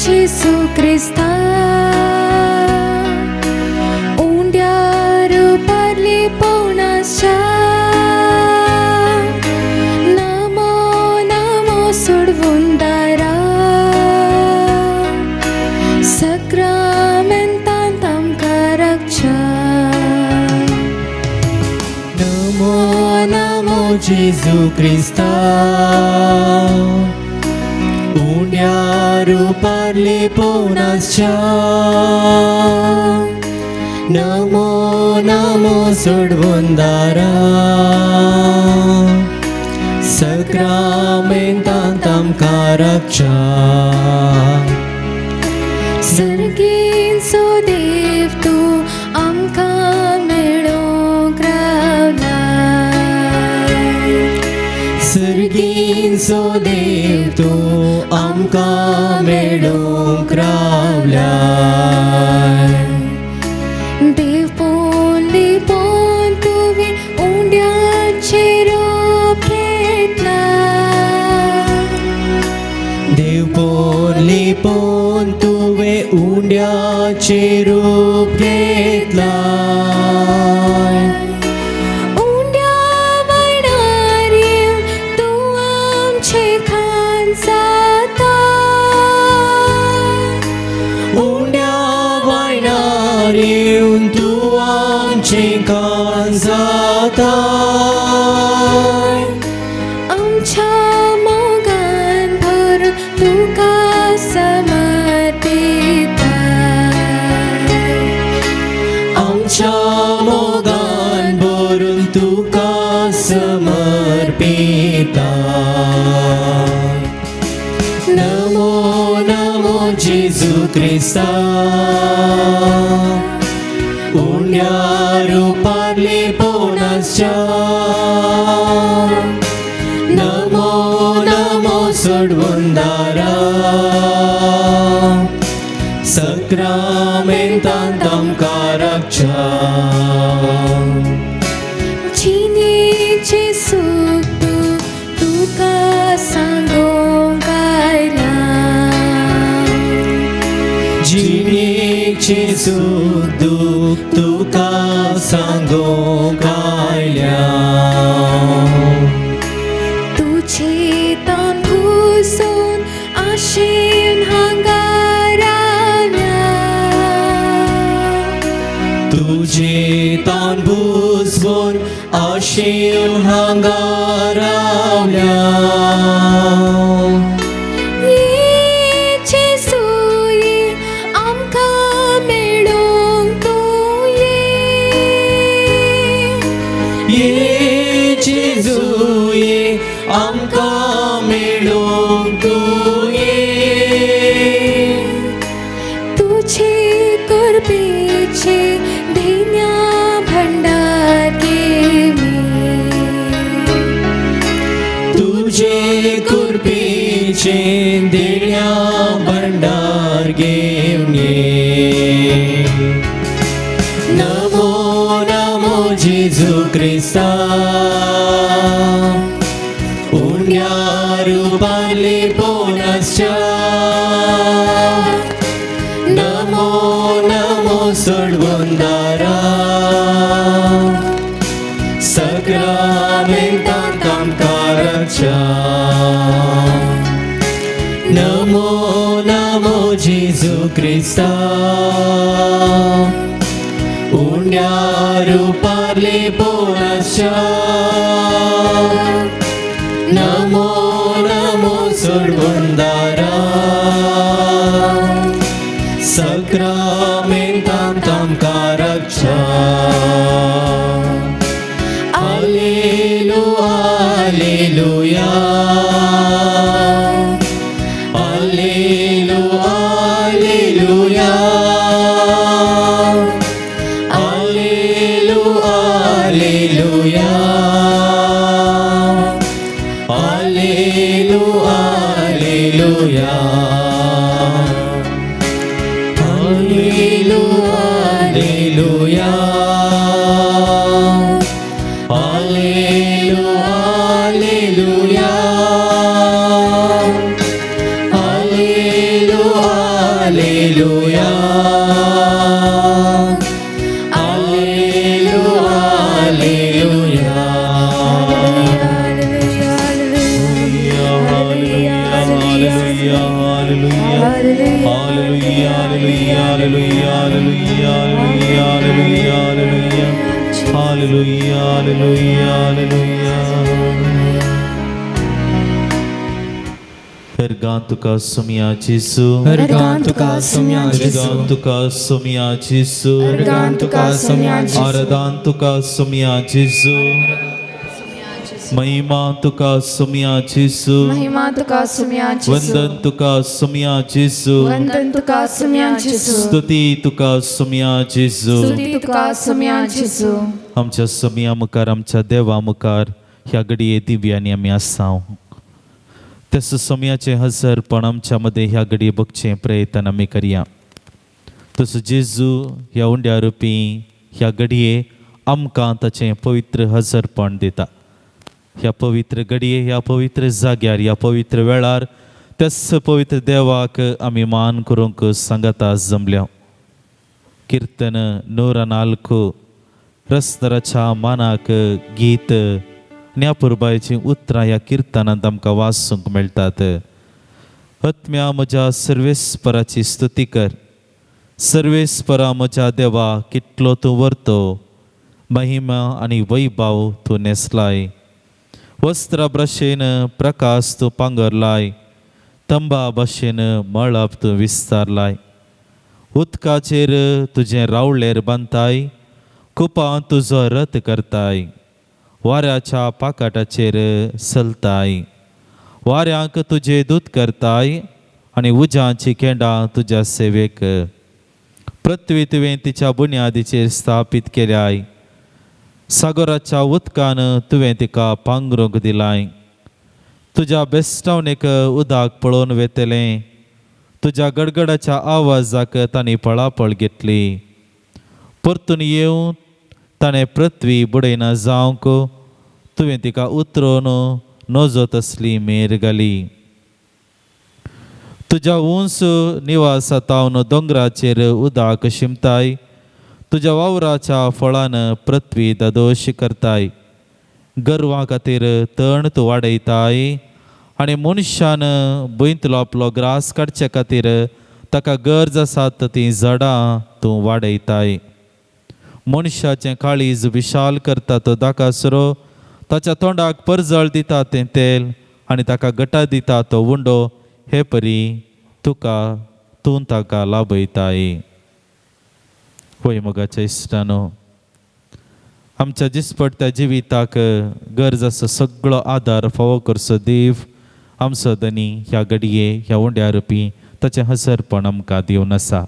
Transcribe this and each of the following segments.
जेजू क्रिस्ता, उंड्यार पारली पवनाच्या, नमो नमो सोडवून दारा, सक्रामेंतांत आमकां राखच्या. नमो नमो जेजू क्रिस्ता, उंड्यार पारले पोवनासच्या, नमो नमो सोडवून दारा, सक्रामेंतांत आमकां राखच्या. सर्गींचो देव तूं आमकां मेळोंक रावलाय. सर्गींचो देव तूं आमकां मेळोंक रावलाय. देव पोन लिपोन तुवें उंड्याचें रूप घेतलां. देव पोन लिपोन तुवें उंड्याचें रूप घेतलाय. उंड्या वयणार येवन तूं आमचें खाण जाता. उंड्या वायनार येवन तूं आमचें खाण जाता. आमच्या मोगान भरून तुका समर्पिता. आमच्या मोगान भरून तुका समर्पिता. नमो नमो जेजू क्रिस्ता, उंड्यार पारले पोवनासच्या, नमो नमो सोडवून दारा, सक्रामेंतांत आमकां राखच्या. जिणेचें सूख तूं तुका सांगोंक आयलां. जिणेचें सूख दूख तुका सांगोंक आयल्या. तुजे तान भुजोवन आशेन हांगा रावल्या. तुजे तान भुजोवन आशेन हांगा रावल्या. ये जेजू ये, आमकां मेळोंक तूं ये. ये जेजू ये, आमकां मेळोंक तूं ये. तुजे कृपेचें देण्या भंडार घेवन ये. तुजे कृपेचें देण्या भंडार घेवन ये. नमो नमो जेजू क्रिस्ता, उंड्यार पारले पोवनासच्या, नमो नमो सोडवून दारा, सक्रामेंतांत आमकां राखच्या. नमो नमो जेजू क्रिस्ता, उंड्यार पारले पोवनासच्या, नमो नमो सोडवून दारा, सक्रामेंतांत आमकां राखच्या. आलेलु आलेलुया, आलेलु आलेलुया, आलेलु आलेलुया, आलेलु आलेलुया, आलेलु आलेलुया, आलेलु आलेलुया, आलेलु. Hallelujah, hallelujah, hallelujah, hallelujah, hallelujah, hallelujah, hallelujah, hallelujah, hallelujah, hallelujah. हरगां तुका सोम्या जेसू, हरगां तुका सोम्या जेसू, हरगां तुका सोम्या जेसू, हरगां तुका सोम्या जेसू, आराधान तुका सोम्या जेसू, महिमा तुका सोम्या जेसू, महिमा तुका सोम्या जेसू, वंदन तुका सोम्या जेसू, वंदन तुका सोम्या जेसू, स्तुती तुका सोम्या जेसू. स्तुती तुका सोम्या जेसू. आमच्या सोम्या मुखार, आमच्या देवा मुखार ह्या घडये दिव्यांनी आमी आसाव. तसो सोम्याचें हजरपण आमच्या मदें ह्या घडये बगचें प्रयत्न आमी करया. तसो जेजू ह्या उंड्या रुपी ह्या घडये आमकां ताचें पवित्र हजरपण दिता. ह्या पवित्र घडये, ह्या पवित्र जाग्यार, ह्या पवित्र वेळार त्याच पवित्र देवाक आमी मान करूंक सांगाता जमल्या. किर्तन 104 रस्तराच्या मानाक गीत न्या पुरबायचीं उतरां ह्या किर्तनांत आमकां वाचूंक मेळटात. आत्म्या म्हज्या सर्वेस्पराची स्तुती कर, सर्वेस्परा म्हज्या देवा कितलो तूं व्हरतो, महिमा आनी वैभाव तूं न्हेसलाय, वस्त्रा भशेन प्रकाश तूं पांगरलाय, तंबा भशेन मळब तूं विस्तारलाय, उदकाचेर तुजें रावळेर बांदताय, कुपां तुजो रथ करताय, वाऱ्याच्या पाकाटाचेर चलताय, वाऱ्यांक तुजे दूत करताय आनी उज्यांची केंडां तुज्या सेवेक. पृथ्वी तुवें तिच्या बुन्यादीचेर स्थापीत केल्याय, सागराच्या उदकान तुवें तिका पांगरूंक दिलाय. तुज्या बेस्टावणेक उदक पळोवन वेतलें, तुज्या गडगडाच्या आवाजाक तांणी पळापळ घेतली. परतून येवन ताणें पृथ्वी बुडयना जावंक तुवें तिका उतरोवन नजो तसली मेर घाली. तुज्या उंच निवासा तावन दोंगराचेर उदक शिंपताय, तुज्या वावराच्या फळान पृथ्वी दादोश करताय. गर्वां खातीर तण तूं वाडयताय आनी मनशान भुंयतलो आपलो ग्रास काडचे खातीर ताका गरज आसात तीं झाडां तूं वाडयताय. मनशाचें काळीज विशाल करता तो दाकासरो, ताच्या तोंडाक परजळ दिता तें तेल आनी ताका गटा दिता तो उंडो, हे परी तुका तूं ताका लाभयताय. होय मोगाच्या इश्टानो, आमच्या दिसपडत्या जिविताक गरज आसा सगळो आदार फावो करचो देव आमचो धनी ह्या घडये ह्या उंड्या रुपी ताचें हजरपण आमकां दिवन आसा.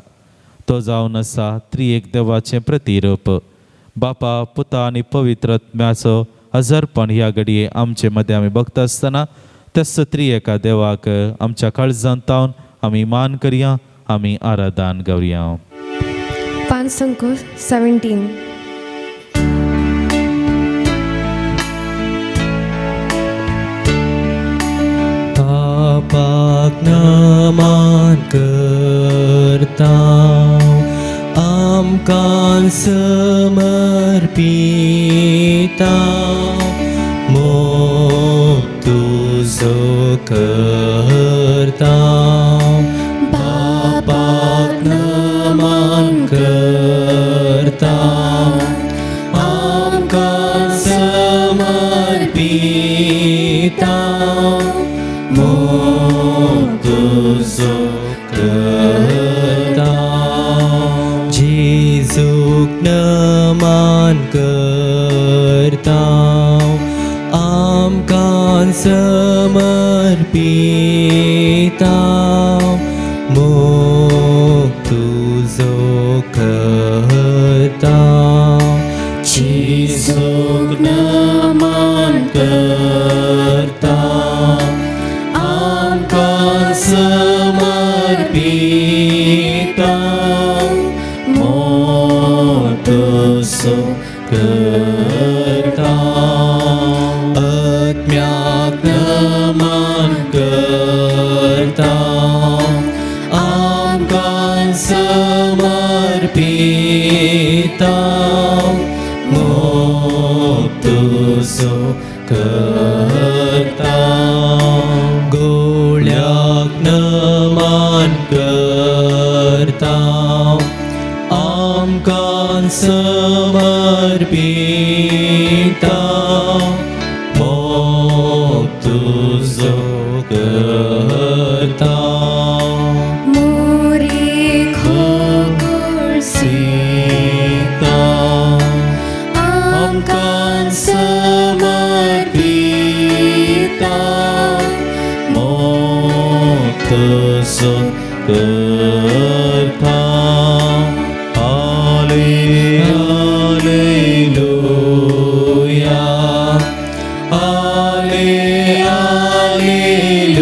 तो जावन आसा त्रिएक देवाचें प्रतिरूप. बापा, पुता आनी पवित्र आत्म्याचो हजरपण ह्या घडये आमचे मदें आमी बगता आसतना त्याच त्रिएका देवाक आमच्या काळजांत तावन आमी मान करया, आमी आराधन करुया. 517. पापाक नमन करता आमकां समर्पिता, मोग तुजो करता. बापाक नमन करता आमकां समर्पिता, मोग तुजो करता. जेजूक नमन करता आमकां समर्पिता, मोग तुजो करता. जेजूक नमन करता आमकां समर्पिता, मोग तुजो करता. आत्म्याक नमन करता आमकां समर्पिता, मोग तुजो करता. गोळ्याक नमन करता, आमकां समर्पिता, मोग तुजो करता. मोरे खोगोळ सीता, आमकां समर्पिता, मोग तुजो करता. हाले हालेलुया, हाले हालेलुया,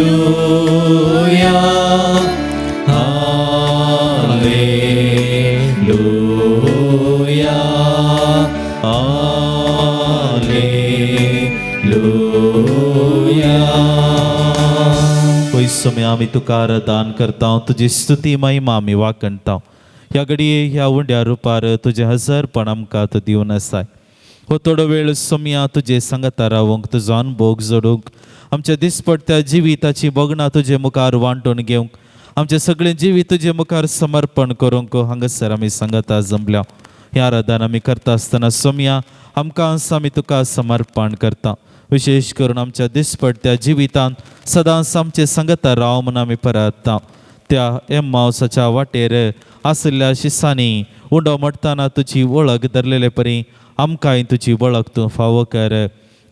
हालेलुया, हालेलुया. पयस समय आमी तुका दान करता, तुजी स्तुती महिमा आमी वाखणता. ह्या घडये ह्या उंड्या रुपार तुजें हजरपण आमकां तूं दिवन आसाय. हो थोडो वेळ सोमया तुजे सांगाता रावंक, तुजो अनभोग जोडूंक, आमच्या दिसपडत्या जिविताची भोगणां तुजे मुखार वांटून घेवंक, आमचें सगळें जिवीत तुजे मुखार समर्पण करूंक हांगासर आमी सांगाता जमल्या. ह्या आराधन आमी करता आसतना सोमया आमकां आमी तुका समर्पण करता. विशेश करून आमच्या दिसपडत्या जिवितांत सदांच आमचे सांगाता राव म्हूण आमी परतता. त्या एम्मावसाच्या वाटेर आशिल्ल्या शिसांनी उंडो मोडटना तुजी वळख धरलेले परी आमकांय तुजी वळख तूं फावो कर.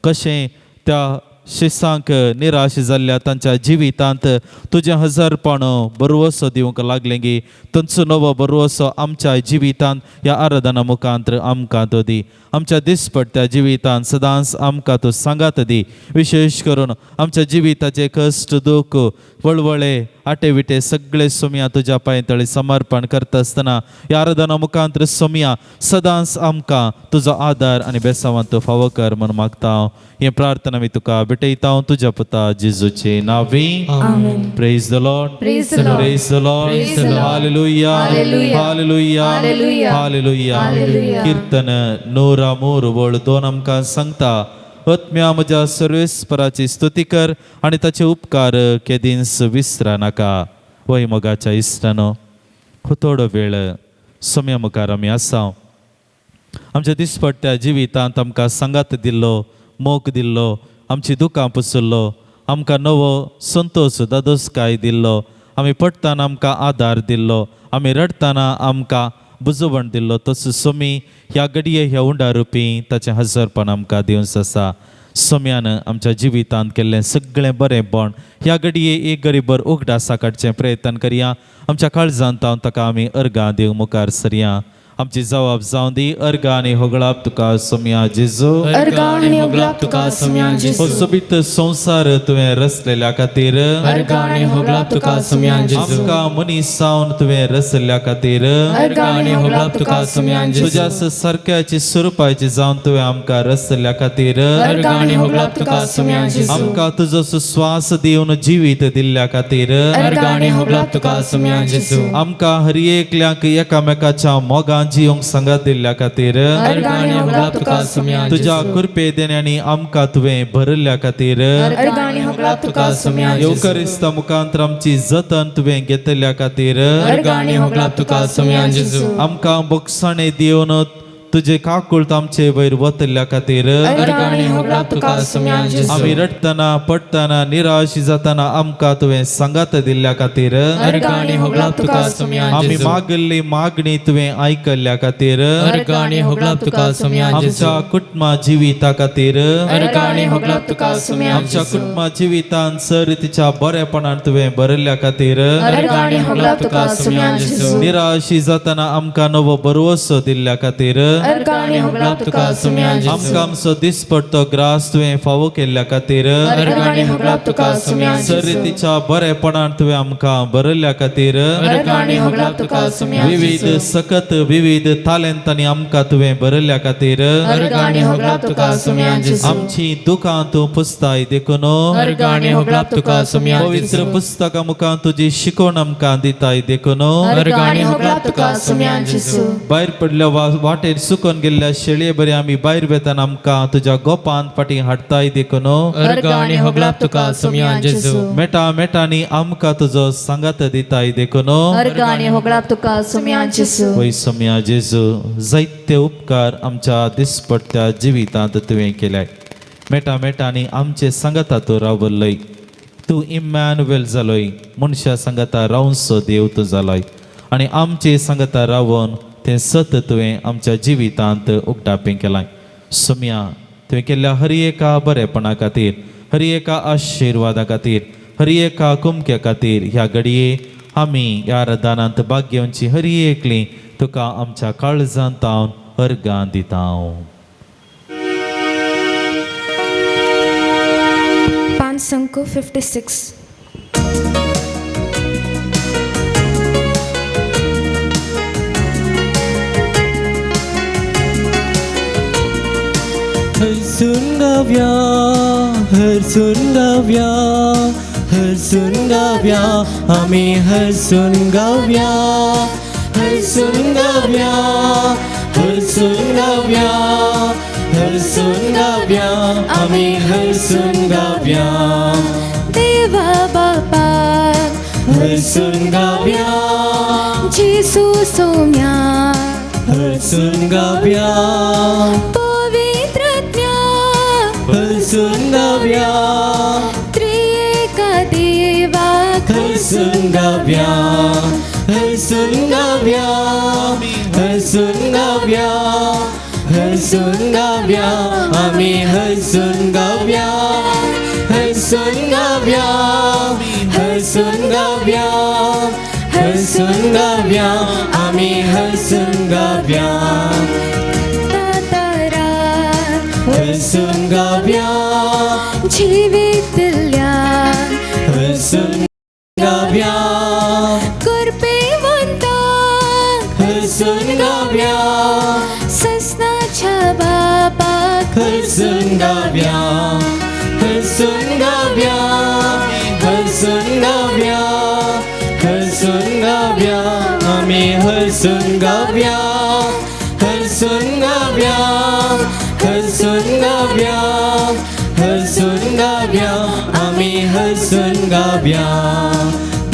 कशें त्या शिसांक निराश जाल्ल्या तांच्या जिवितांत तुजें हजारपण बरवसो दिवंक लागलें गी, तांचो नवो बरवसो आमच्या जिवितांत ह्या आराधना मुखांत आमकां तो दी. आमच्या दिसपडत्या जिवितांत सदांच आमकां तूं सांगात दी. विशेश करून आमच्या जिविताचे कश्ट, दुख, वळवळे, आटे विटे सगळे सोमया तुज्या पांय तळी समर्पण करता आसतना ह्या आराधना मुखांत सोमया सदांच आमकां तुजो आदार आनी बेसावान तूं फावो कर म्हूण मागता. हे प्रार्थना मी तुका भेटयता तुज्या पुता जेजूचे नांवी. Praise the Lord. Praise the Lord. Praise the Lord. Praise the Lord. Hallelujah. Hallelujah. Hallelujah. Hallelujah. Hallelujah. Hallelujah. कीर्तन 103:2 आमकां सांगता, आत्म्या म्हज्या सर्वेस्पराची स्तुती कर आनी ताचे उपकार केदींच विसरा नाका. वय मोगाच्या इश्टानो, हो थोडो वेळ सोम्या मुखार आमी आसा. आमच्या दिसपट्ट्या जिवितांत आमकां सांगात दिल्लो, मोग दिल्लो, आमची दुकां पुसल्लो, आमकां नवो संतोश दादोसकाय दिल्लो, आमी पडटना आमकां आदार दिल्लो, आमी रडटना आमकां बुजवण दिल्लो, तसो सोमी ह्या घडये ह्या उंडा रुपी ताचें हजरपण आमकां दिवंच आसा. सोम्यान आमच्या जिवितांत केल्लें सगळें बरेंपण ह्या घडये एक गरीबर उगडासा काडचें प्रयत्न करया. आमच्या काळजांत ताका आमी अर्गां दिवंक मुखार सरया. आमची जबाब जावं दी, अर्गां आनी होगळाप तुका सोम्या जेजू. अर्गां आनी होगळाप तुका सोम्या हो जेजू. सोबीत संवसार तुवें रचलेल्या खातीर. अर्गां आनी होगळाप तुका सोम्या जेजू. आमकां मनीस जावन तुवें रचल्ल्या खातीर. अर्गां आनी होगळाप तुका सोम्या जेजू. तुज्या सारक्याची स्वरुपाची जावन तुवें आमकां रचल्ल्या खातीर. अर्गां आनी होगळाप तुका सोम्या जेजू. आमकां तुजो श्वास दिवन जिवीत दिल्ल्या खातीर. अर्गां आनी होगळाप तुका सोम्या जेजू. आमकां हर एकल्याक एकामेकाच्या मोगान जिवंक सांगात दिल्ल्या खातीर. अर्गां आनी होगळाप तुका सोम्या तुज्या जेजू. कृपे देण्यानी आमकां तुवें भरिल्ल्या खातीर. अर्गां आनी होगळाप तुका सोम्या जेजू. येवकरिस्ता मुखांत आमची जतन तुवें घेतल्या खातीर. अर्गां आनी होगळाप तुका सोम्या जेजू. आमकां बोगसाणे दिवन तुजे काकूळत आमचे वयर वतल्या खातीर. अर्गां आनी होगळाप तुका सोम्या जेजू. आमी रडटना, पडटना, निराश जातना आमकां तुवें सांगात दिल्ल्या खातीर. अर्गां आनी होगळाप तुका सोम्या आमी जेजू. मागिल्ली मागणी तुवें आयकल्ल्या खातीर. अर्गां आनी होगळाप तुका सोम्या जेजू. आमच्या कुटुंबा जिविता खातीर. अर्गां आनी होगळाप तुका सोम्या आमच्या जेजू. कुटुंबा जिवितान सर तिच्या बरेपणान तुवें भरिल्ल्या खातीर. अर्गां आनी होगळाप तुका सोम्या जेजू. निराशी जातना आमकां नवो भरवसो दिल्ल्या खातीर. अर्गां आनी होगळाप तुका सोम्या जेजू. आमकां आमचो दिसपडतो ग्रास तुवें फावो केल्ल्या खातीर. अर्गां आनी होगळाप तुका सोम्या सर जेजू. तिच्या बरेपणान तुवें आमकां भरिल्ल्या खातीर. अर्गां आनी होगळाप तुका सोम्या विविध जेजू. सकत विविध तालेंतांनी आमकां तुवें भरिल्ल्या खातीर. अर्गां आनी होगळाप तुका सोम्या जेजू. आमची दुकां तूं पुसताय देखून. अर्गां आनी होगळाप तुका सोम्या पवित्र जेजू. पुस्तकां मुखार तुजी शिकवण आमकां दिताय देखून. अर्गां आनी होगळाप तुका सोम्या जेजू. भायर पडल्या वाटेर चुकोन गेल्ल्या शेळये बरी आमी भायर वेताना आमकां तुज्या गोपांत फाटीं हाडताय देखून अर्गां आनी होगळाप तुका सोम्या जेजू. मेटा मेटांनी आमकां तुजो सांगात दिताय देखून. अर्गां आनी होगळाप तुका सोम्या जेजू. वय सोम्या जेजू, जायते उपकार आमच्या दिसपट्ट्या जिवितांत तुवें केल्याय. मेटा मेटांनी आमचे सांगाता तूं रावल्लय. तूं इम्मॅनुएल जालोय, मनशा सांगाता रावनसो देव तूं जालोय आनी आमचे सांगाता रावन तें सत तुवें आमच्या जिवितांत उगडापें केलां. सोम्या, तुवें केल्ल्या हर एका बरेपणा खातीर, हर एका आशिर्वादा खातीर, हर एका कुमक्या खातीर ह्या घडये आमी ह्या रदानांत भाग घेवची हर एकली तुका आमच्या काळजांत हांव अर्गां दिता. पांच 56. हरसून गाव्या, हरसून गाव्या, हरसून गाव्या, आमी हरसून गाव्या, हरसून गाव्या, हरसून गाव्या, हरसून गाव्या, आमी हरसून गाव्या. देवा बापा हरसून गाव्या, जेसू सोम्या हरसून गाव्या, पवित्रज्ञा हरसून गाव्या, त्रिएका देवा हरसून गाव्या, हरसून गाव्या, हरसून गाव्या, हरसून गाव्या, आमी हरसून गाव्या, हरसून गाव्या, हरसून गाव्या, हरसून गाव्या, आमी हरसून गाव्या. तातारा हरसून गाव्या, जिवितल्या हरसून गाव्या, कृपेवंता हरसून गाव्या, ससनाच्या बापा हरसून गाव्या, हरसून गाव्या, हरसून गाव्या, हरसून गाव्या, आमी हरसून गाव्या, हरसून गाव्या, हरसून गाव्या, हरसून गाव्या, आमी हरसून गाव्या.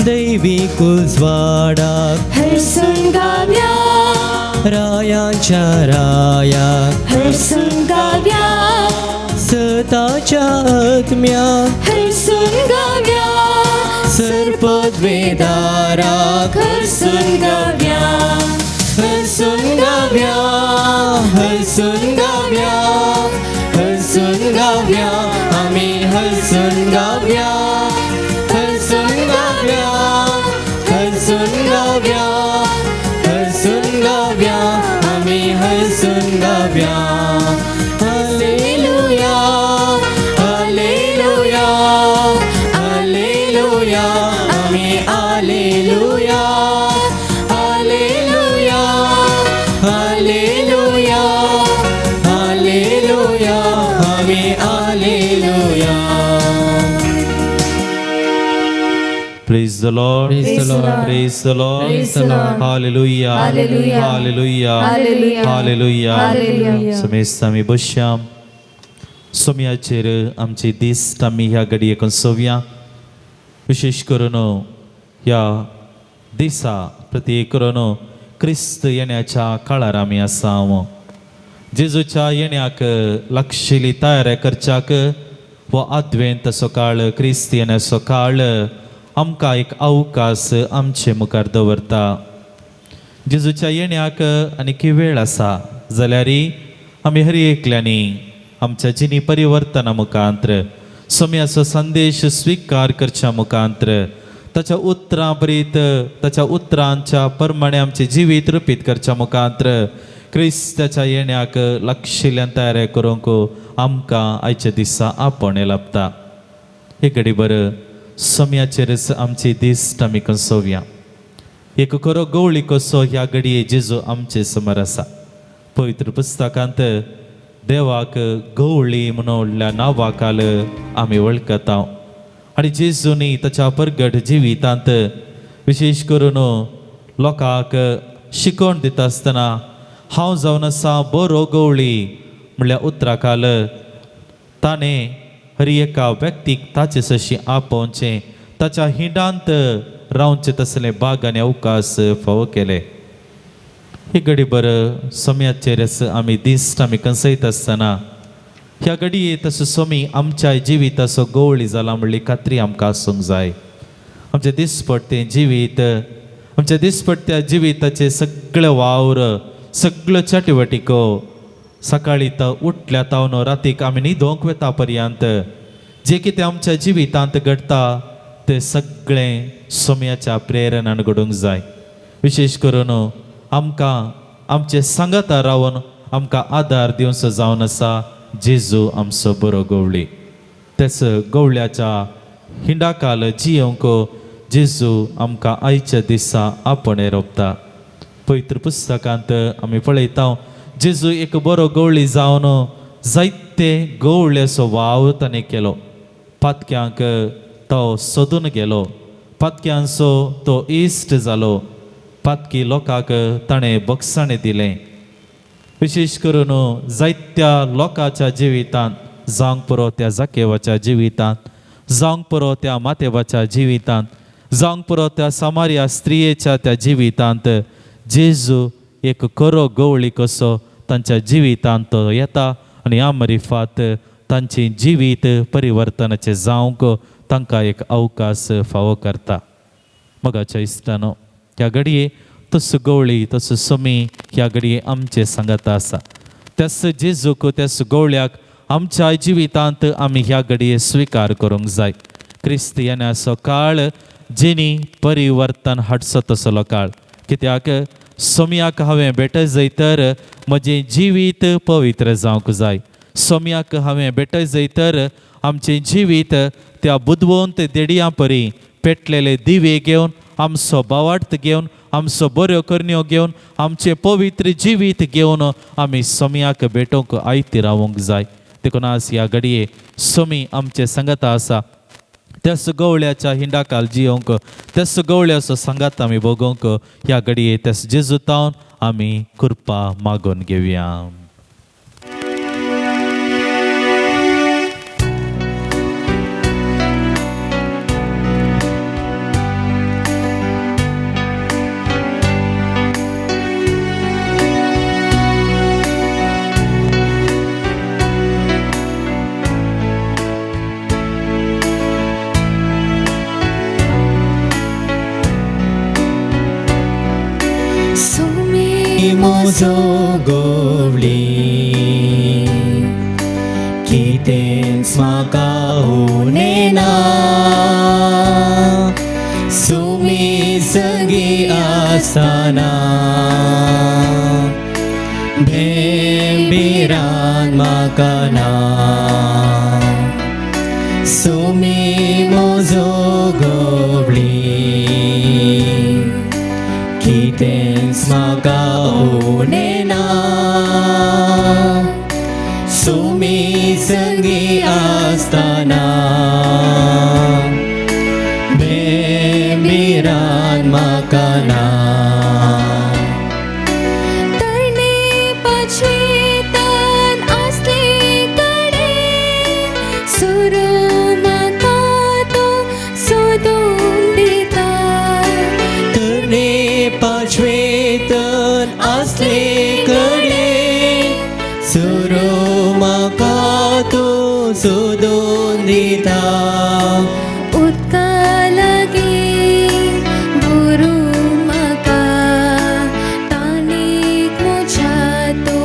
दैवी कुजवाडाक हरसून गाव्या, रायांच्या रायाक हरसून गाव्या, सताच्या आत्म्या हरसून गाव्या, सर्पद्वेदाराक हरसून गाव्या, हरसून गाव्या, हरसून गाव्या, हरसून गाव्या, आमी हरसून गाव्या, हरसून गाव्या, हरसून गाव्या, हरसून गाव्या, आमी हरसून गाव्या. हालेलुया, हालेलुया, हालेलुया, आमी हालेलुया, हालेलुया, हालेलुया, हालेलुया, आमी hallelujah. Praise the Lord. Praise the Lord. Praise the Lord. Praise the Lord. Hallelujah. Hallelujah. Hallelujah. Hallelujah. Hallelujah. Hallelujah. समेस्त आमी बसया. सोम्याचेर आमची दिस्त आमी ह्या घडयेक सोवया. विशेश करून ह्या दिसा प्रती करून क्रिस्त येण्याच्या काळार आमी आसा. जेजूच्या येण्याक लागशिल्ली तयारी करच्याक हो आद्वेंताचो काळ, क्रिस्त येण्याचो काळ आमकां एक अवकाश आमचे मुखार दवरता. जेजूच्या येण्याक आनी वेळ आसा जाल्यार आमी हर एकल्यांनी आमच्या जिनी परिवर्तना मुखांत्र, सोम्याचो संदेश स्विकार करच्या मुखांत्र, ताच्या उतरां प्रीत, ताच्या उतरांच्या प्रमाणे आमचें जिवीत रुपीत करच्या मुखांत्र क्रिस्ताच्या येण्याक लागशिल्ल्यान तयारी करूंक आमकां आयच्या दिसा आपोवणें लाभता. हे घडी बरं सोम्याचेरच आमची दिश्ट आमी कंसोवया. एक खरो गवळी कसो ह्या घडये जेजू आमचे समोर आसा. पवित्र पुस्तकांत देवाक गवळी म्हणून नांवाखाल आमी वळखता आनी जेजूनी ताच्या परगट जिवितांत विशेश करून लोकांक शिकवण दिता आसतना हांव जावन आसा बरो गवळी म्हणल्यार उतराखाल ताणें हर एका व्यक्तीक ताचे सशी आपोवचें, ताच्या हिंडांत रावचें तसले बाग आनी अवकाश फावो केले. ही घडी बरं सोम्याचेर आमी दिश्ट आमी कंसयत आसतना ह्या घडये तसो सोमी आमच्या जिविताचो गवळी जाला म्हणली खात्री आमकां आसूंक जाय. आमचें दिसपडटें जिवीत, आमच्या दिसपडट्या जिविताचे सगळे वावर, सगळ्यो चटवटिको, सकाळी तर उठल्या तावन रातीक आमी न्हिदोंक वता पर्यंत जे कितें आमच्या जिवितांत घडटा तें सगळें सोम्याच्या प्रेरणान घडूंक जाय. विशेश करून आमकां आमचे सांगाता रावन आमकां आदार दिवचो जावन आसा जेजू आमचो बरो गवळी. त्याच गवळ्याच्या हिंडाकाल जियोंक जेजू आमकां आयच्या दिसा आपण रोपता. पवित्र पुस्तकांत आमी पळयता जेजू एक बरो गवळी जावन जायते गवळ्याचो वावर ताणें केलो. पातक्यांक तो सोदून गेलो, पातक्यांचो तो इश्ट जालो, पातकी लोकांक ताणें बक्षाणें दिलें. विशेश करून जायत्या लोकांच्या जिवितांत, जावंक पुरो त्या जाकेवाच्या जिवितांत, जावंक पुरो त्या मातेवाच्या जिवितांत, जावंक पुरो त्या सामारिया स्त्रियेच्या त्या जिवितांत जेजू एक खरो गवळी कसो तांच्या जिवितांत तो येता आनी ह्या मरिफात तांचें जिवीत परिवर्तनाचें जावंक तांकां एक अवकाश फावो करता. मोगाच्या इश्टानो, ह्या घडये तसो गवळी तसो सोमी ह्या घडये आमचे सांगाता आसा. त्याच जेजूक त्याच गवळ्याक आमच्या जिवितांत आमी ह्या घडये स्विकार करूंक जाय. क्रिस्तियानाचो काळ जेणी परिवर्तन हाडचो तसलो काळ, कित्याक सोम्याक हांवें भेटय जाय तर म्हजें जिवीत पवित्र जावंक जाय. सोम्याक हांवें भेटय जाय तर आमचें जिवीत त्या बुदवंत देडयां परी पेटलेले दिवे घेवन, आमचो भावार्थ घेवन, आमचो बऱ्यो करण्यो घेवन, आमचें पवित्र जिवीत घेवन आमी सोम्याक भेटोवंक आयती रावंक जाय. देखून आज ह्या घडये सोमी आमचे सांगाता आसा. त्याच गवळ्याच्या हिंडाकाल जियोंक, त्याच गवळ्याचो सांगात आमी भोगोवंक ह्या घडये त्याच जेजूतावन आमी कृपा मागून घेवया. म्हजो गवळी कितेंच म्हाका उणें ना, सुमी संगी आसतना भेंबिरान म्हाका ना. सुमी म्हजो गवळी कितेंच म्हाका उणें ना, सुमी संगी आसतना भेंबिरान म्हाका ना. तरणे पाचवेतान आसले कडेन सुरू म्हाका तो सोदून दिता. तरणे पाचवेतन आसले कडेन सुरू म्हाका तो सोदून दिता. उदका लागीं व्हरून म्हाका ताणीक म्हज्या तो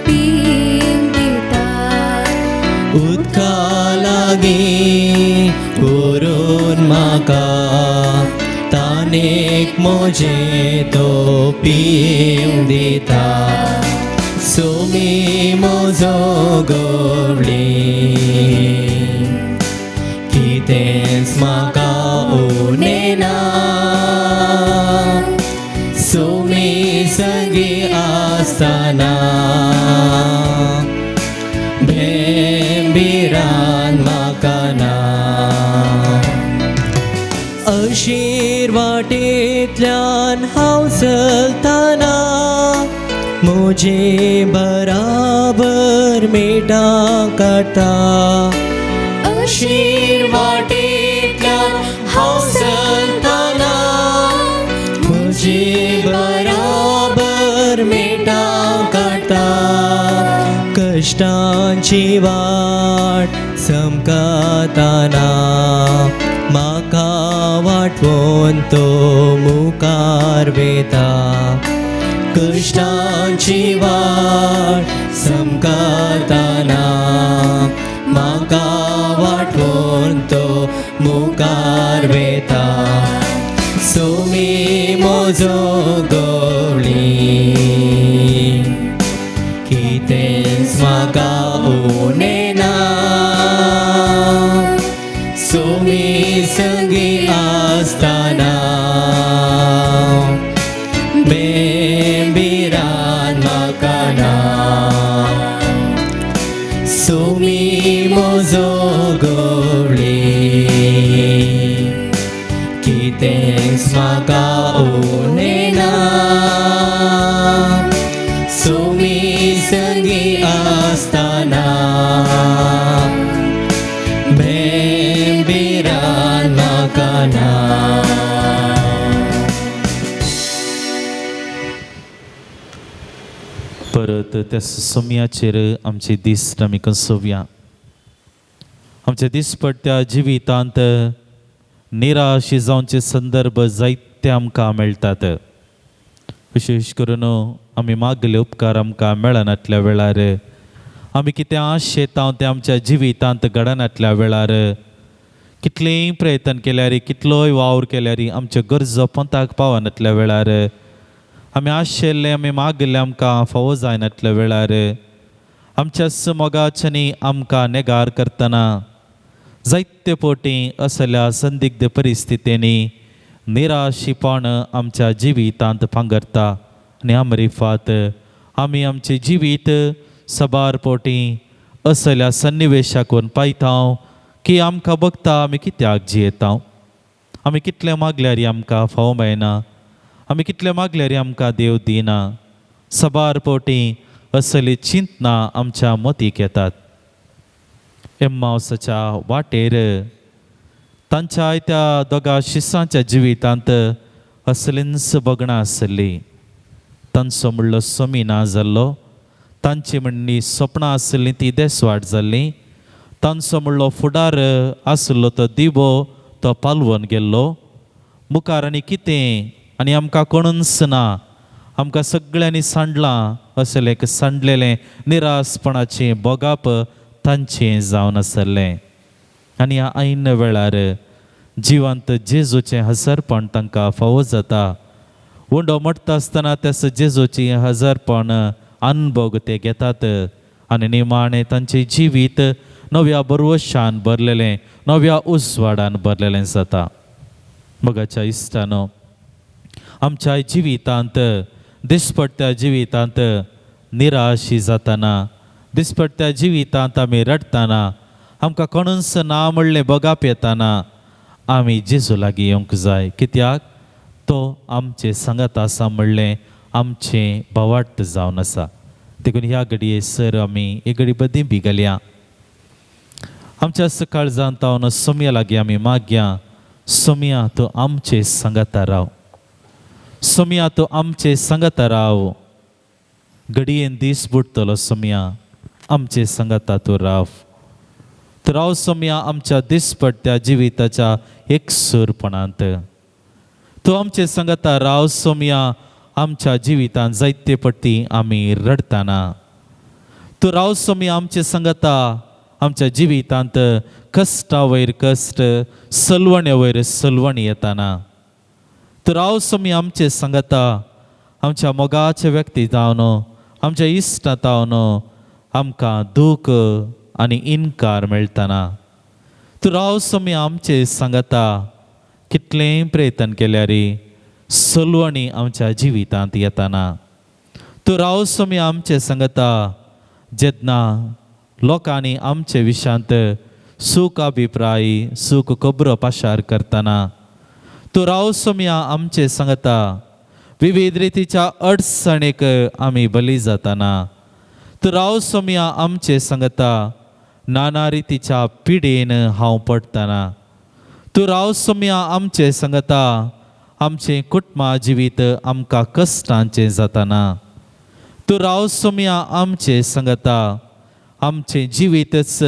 पिवंक दिता. उदका लागीं व्हरून म्हाका ताणीक म्हजें तो पिवंक दिता. सुमी म्हजो गवळी कितेंच म्हाका उणें ना, सुमी संगी आसतना भेंबिरान म्हाका ना. अशीर वाटेंतल्यान हांव चलतना म्हजे बराबर मेटां काडटा. अशीर वाटेंतल्यान हांव चलतना म्हजे बराबर मेटां काडटा. कश्टांची वाट चमकतना म्हाका वाटवून तो मुखार वेता. कश्टांची वाट चमकतना म्हाका वाटवून तो मुखार वेता. सोमी म्हजो गवळी कितेंच म्हाका उणें ना. सोमी संगी आसतना बेबिरान म्हाका ना. सोमी म्हजो गवळी कितेंच म्हाका उणें ना. सोमी संगी आसतना बेबिरान म्हाका ना. परत त्या सोमयाचेर आमची दीस आमी कसोवया. आमच्या दिसपट्ट्या जिवितांत निराश जावचे संदर्भ जायते आमकां मेळटात. विशेश करून आमी मागले उपकार आमकां मेळनातल्या वेळार, आमी कितें आशेता तें आमच्या जिवितांत घडनातल्या वेळार, कितलेंय प्रयत्न केल्यार, कितलोय वावर केल्यार आमच्यो गरजो पंथाक पावनातल्या वेळार, आमी आशिल्ले आमी मागिल्ले आमकां फावो जायनातल्या वेळार, आमच्या मोगाच्यानी आमकां नेगार करतना जायते पोटी असल्या संदिग्ध परिस्थितींनी निराशीपण आमच्या जिवितांत पांगरता आनी आमरिफात आमी आमचें जिवीत सबार पोटी असल्या सन्निवेशाकून पायता की आमकां बघता आमी कित्याक जियेता, आमी कितलें मागल्यार आमकां फावो मेळना, आमी कितलें मागल्यार आमकां देव दिना. सबार पोटी असली चिंतना आमच्या मतीक येतात. एम्मावसाच्या वाटेर तांच्या त्या दोगा शिसांच्या जिवितांत असलींच बगणां आसली. तांचो म्हणलो समी ना जाल्लो, तांची म्हणणी सपनां आसलीं ती देसवाट जाल्ली, तांचो म्हणलो फुडार आसलो तो दिवो तो पालवून गेल्लो. मुखार आनी कितें आनी आमकां कोणूच ना, आमकां सगळ्यांनी सांडलां असलें एक सांडलेलें निरासपणाचें भोगाप तांचें जावन आसलें. आनी ह्या ऐन वेळार जिवंत जेजूचें हजरपण तांकां फावो जाता. उंडो मोडटा आसतना त्यास जेजूचें हजरपण अनभोग ते घेतात आनी निमाणें तांचें जिवीत नव्या बरवशान भरलेलें, नव्या उजवाडान भरलेलें जाता. मोगाच्या इश्टानो, आमच्या जिवितांत दिसपट्ट्या जिवितांत निराशी जाताना, दिसपट्ट्या जिवितांत आमी रडटाना, आमकां कोणूच ना म्हणलें बगाप येताना आमी जेजू लागीं येवंक जाय. कित्याक तो आमचे सांगात आसा म्हणलें आमचें भावार्थ जावन आसा. देखून ह्या घडये सर आमी एक घडी बदी बी घालया. आमच्या सकाळ जावन सोमया लागीं आमी मागया, सोमया तूं आमचे सांगाता राव, सोमया तूं आमचे सांगाता राव. घडयेन दीस बुडटलो सोमया, आमचे सांगाता तूं राव. तूं राव सोमया आमच्या दिसपट्ट्या जिविताच्या एकसूरपणांत. तूं आमचे सांगाता राव सोमया आमच्या जिवितांत जायते पट्टी आमी रडटाना. तूं राव सोमया आमचे सांगाता आमच्या जिवितांत कश्टा वयर कश्ट, सलवणे वयर सलवणी येताना. तूं राव सोमया आमचे सांगाता आमच्या मोगाचे व्यक्ती जावन, आमच्या इश्टा जावन आमकां दूख आनी इनकार मेळटाना. तूं राव सोमया आमचे सांगाता कितलेंय प्रयत्न केल्यार सलवणी आमच्या जिवितांत येताना. तूं राव सोमया आमचे सांगाता जेन्ना लोकांनी आमचे विशांत सूख अभिप्राय, सूख खबरो पाशार करतना. तूं राव सोमया आमचे सांगाता विविध रितीच्या अडचणीक आमी बली जाताना तूं राव सोमया आमचे सांगता नाना रितीच्या पिडेन हांव पडटना तूं राव सोमया आमचे सांगता आमचें कुटुंबा जिवीत आमकां कश्टांचें जाताना तूं राव सोमया आमचे सांगता आमचें जिवीतच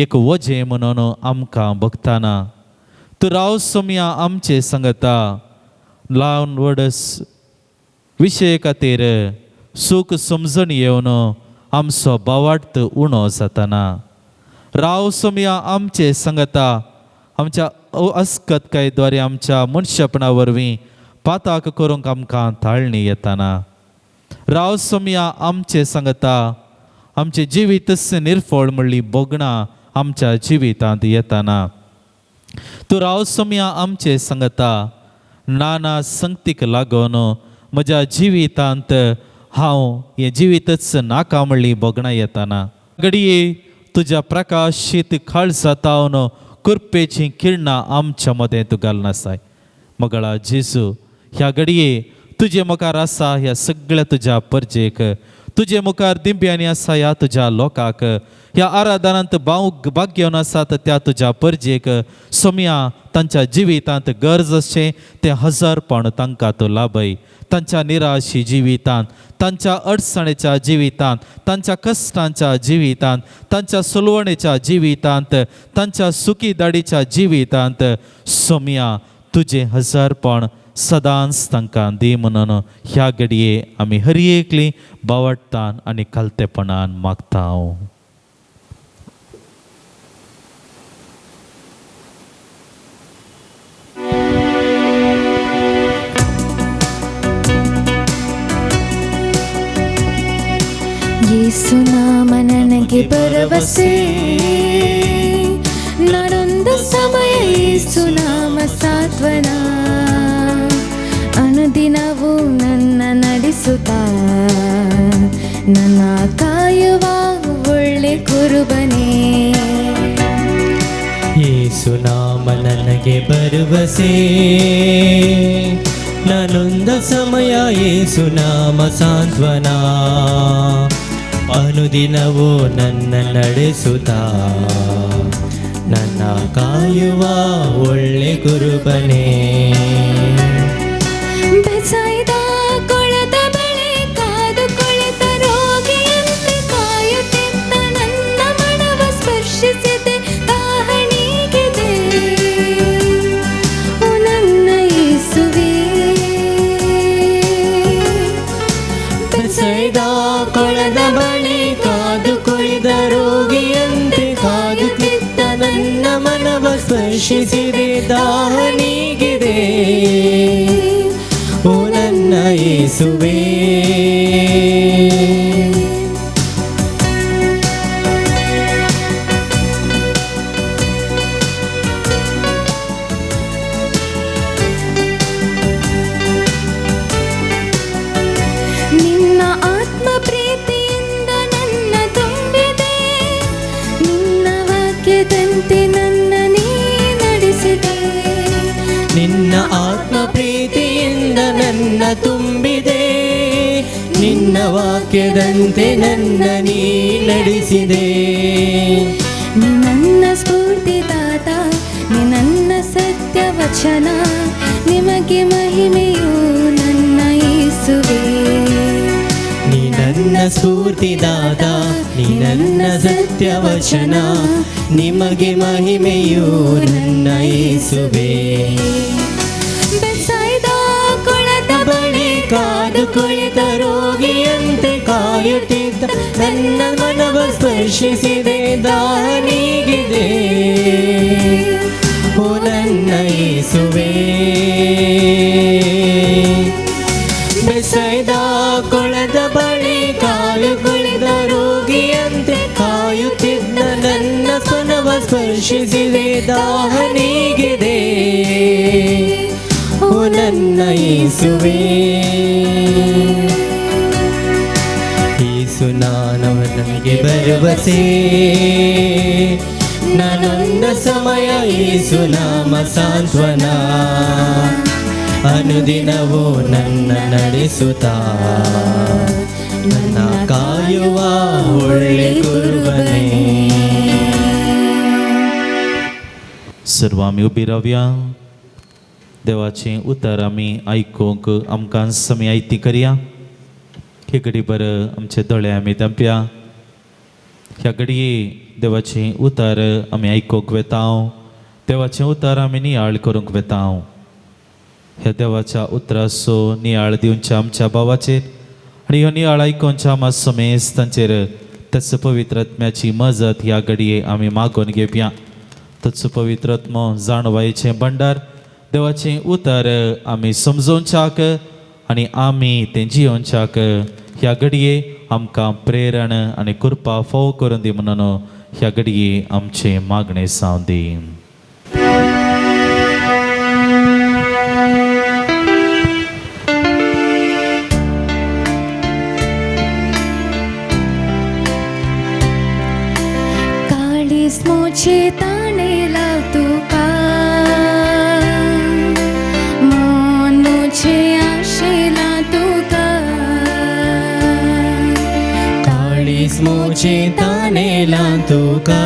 एक वजें म्हणून आमकां भोगताना तूं राव सोमया आमचे सांगता ल्हान व्हड विशय खातीर सूख समजण येवन आमचो भावार्थ उणो जाताना राव सोमया आमचे सांगता आमच्या अस्कतकायद्वारे आमच्या मनशेपणा वरवीं पाताक करूंक आमकां ताळणी येताना राव सोमया आमचे सांगता आमचें जिवीतच निर्फळ म्हणली भोगणां आमच्या जिवितांत येताना तूं राव सोमया आमचे सांगता नाना संगतीक लागून म्हज्या जिवितांत हांव हें जिवीतच नाका म्हणली भोगणां येताना घडये तुज्या प्रकाशीत काळजातावन कृपेचीं किरणां आमच्या मदें तूं घालनासाय. मगळा जेजू ह्या घडये तुजे मुखार आसा ह्या सगळ्या तुज्या परजेक तुजे मुखार दिंब्यांनी आसा ह्या तुज्या लोकांक ह्या आराधनांत भाव भाग्यवन आसात त्या तुज्या परजेक सोमया तांच्या जिवितांत गरज आसचें तें हजारपण तांकां तूं लाभय. तांच्या निराशी जिवितांत तांच्या अडचणेच्या जिवितांत तांच्या कश्टांच्या जिवितांत तांच्या सुलवणेच्या जिवितांत तांच्या सुखी दाडीच्या जिवितांत सोमया तुजें हजारपण सदांच तांकां दी म्हणून ह्या घडये आमी हर एकली बावडटान आनी खालतेपणान मागता. ಯೇಸು ನಾಮ ನನಗೆ ಭರವಸೆ, ನಾನೊಂದು ಸಮಯ ಯೇಸು ನಾಮ ಸಾತ್ವನ, ಅನುದಿನವೂ ನನ್ನ ನಡೆಸುತ್ತಾ ನನ್ನ ಕಾಯುವ ಒಳ್ಳೆ ಕುರುಬನೇ. ಯೇಸು ನಾಮ ನನಗೆ ಭರವಸೆ, ನಾನೊಂದ ಸಮಯ ಯೇಸು ನಾಮ ಸಾಂತ್ವನ, ಅನುದಿನವೂ ನನ್ನ ನಡೆಸುತ್ತಾ ನನ್ನ ಕಾಯುವ ಒಳ್ಳೆ ಕುರುಬನೇ. ಬೆಸೈದ ಕೊಳದ ಬಳಿ ಕಾದು ಕುಳಿತ ರೋಗಿಯಂತೆ ಕಾಯುತ್ತಿದ್ದ ನನ್ನ ಮನವ ಸ್ಪರ್ಶಿಸಿದೆ ದಾಹಣಿಗಿದೆ ಓ ನನ್ನ ಯೇಸುವೇ. ಬೆಸೈದ ಕೊಳದ ಬಳಿ ಕಾದು ಕುಳಿತ ರೋಗಿಯಂತೆ ಕಾದುತ್ತಿದ್ದ ನನ್ನ ಮನವ ಸ್ಪರ್ಶಿಸಿದೆ ದಾಹನಿಗಿದೆ ಓ ನನ್ನ ಯೇಸುವೇ. ನಿನ್ನ ಆತ್ಮ ಪ್ರೀತಿಯಿಂದ ನನ್ನ ತುಂಬಿದೆ, ನಿನ್ನ ವಾಕ್ಯದಂತೆ ನನ್ನ ನೀ ನಡೆಸಿದೆ. ನಿನ್ನ ಆತ್ಮ ಪ್ರೀತಿಯಿಂದ ನನ್ನ ತುಂಬಿದೆ, ನಿನ್ನ ವಾಕ್ಯದಂತೆ ನನ್ನ ನೀ ನಡೆಸಿದೆ. ನೀ ನನ್ನ ಸ್ಫೂರ್ತಿದಾತ, ನೀ ನನ್ನ ಸತ್ಯ ವಚನ, ನಿಮಗೆ ಮಹಿಮೆಯು ನನ್ನ ಯೇಸುವೇ. ನೀ ನನ್ನ ಸ್ಫೂರ್ತಿದಾತ, ನೀ ನನ್ನ ಸತ್ಯ ವಚನ, ನಿಮಗೆ ಮಹಿಮೆಯು ನನ್ನ ಯೇಸುವೇ. ಬೆಸೈದ ಕೊಳದ ಬಳಿ ಕಾದು ಕುಳಿತ ರೋಗಿಯಂತೆ ಕಾಯುತ್ತಿದ್ದ ನನ್ನ ಮನವ ಸ್ಪರ್ಶಿಸಿದೆ ದಾಹನಿಗಿದೆ ಓ ನನ್ನ ಯೇಸುವೇ. ಬೆಸೈದ ಕೊಳದ ಬಳಿ ಕಾಲು ಕುಳಿತ ರೋಗಿಯಂತೆ ಕಾಯುತ್ತಿದ್ದ ನನ್ನ ಮನವ ಸ್ಪರ್ಶಿಸಿದೆ ದಾಹನಿಗಿದೆ ಓ ನನ್ನ ಯೇಸುವೇ. ಯೇಸು ನಾನವ ನನಗೆ ಭರವಸೆ, ನಾನೊಂದ ಸಮಯ ಯೇಸು ನಾಮ ಸಾಂತ್ವನ, ಅನುದಿನವೂ ನನ್ನ ನಡೆಸುತ್ತಾ ನನ್ನ ಕಾಯುವ ಒಳ್ಳೆ ಕುರುಬನೇ. सर्व आमी उबी रावया. देवाचें उतर आमी आयकूंक आमकां समी आयती करया. हे घडी बरं आमचे दोळे आमी धांपया. ह्या घडये देवाचें उतर आमी आयकूंक वेता. देवाचें उतर आमी नियाळ करूंक वेता. ह्या देवाच्या उतराचो नियाळ दिवच्या आमच्या भावाचेर आनी ह्यो नियाळ आयकोनच्या आमा समेस्तांचेर त्याच पवित्र आत्म्याची मजत ह्या घडये आमी मागून घेवया. तच पवित्र आत्मो जाणवायचें भंडार देवाचें उतर आमी समजोवच्याक आनी आमी तें जियोवच्याक ह्या घडये आमकां प्रेरण आनी कृपा फोव करून दी म्हणून ह्या घडये आमचें मागणें जावं दी. काळीज मोचे ताणे लाव तुका, मन मोचे आशेला तुका. काळीज मोचे तानेला तुका,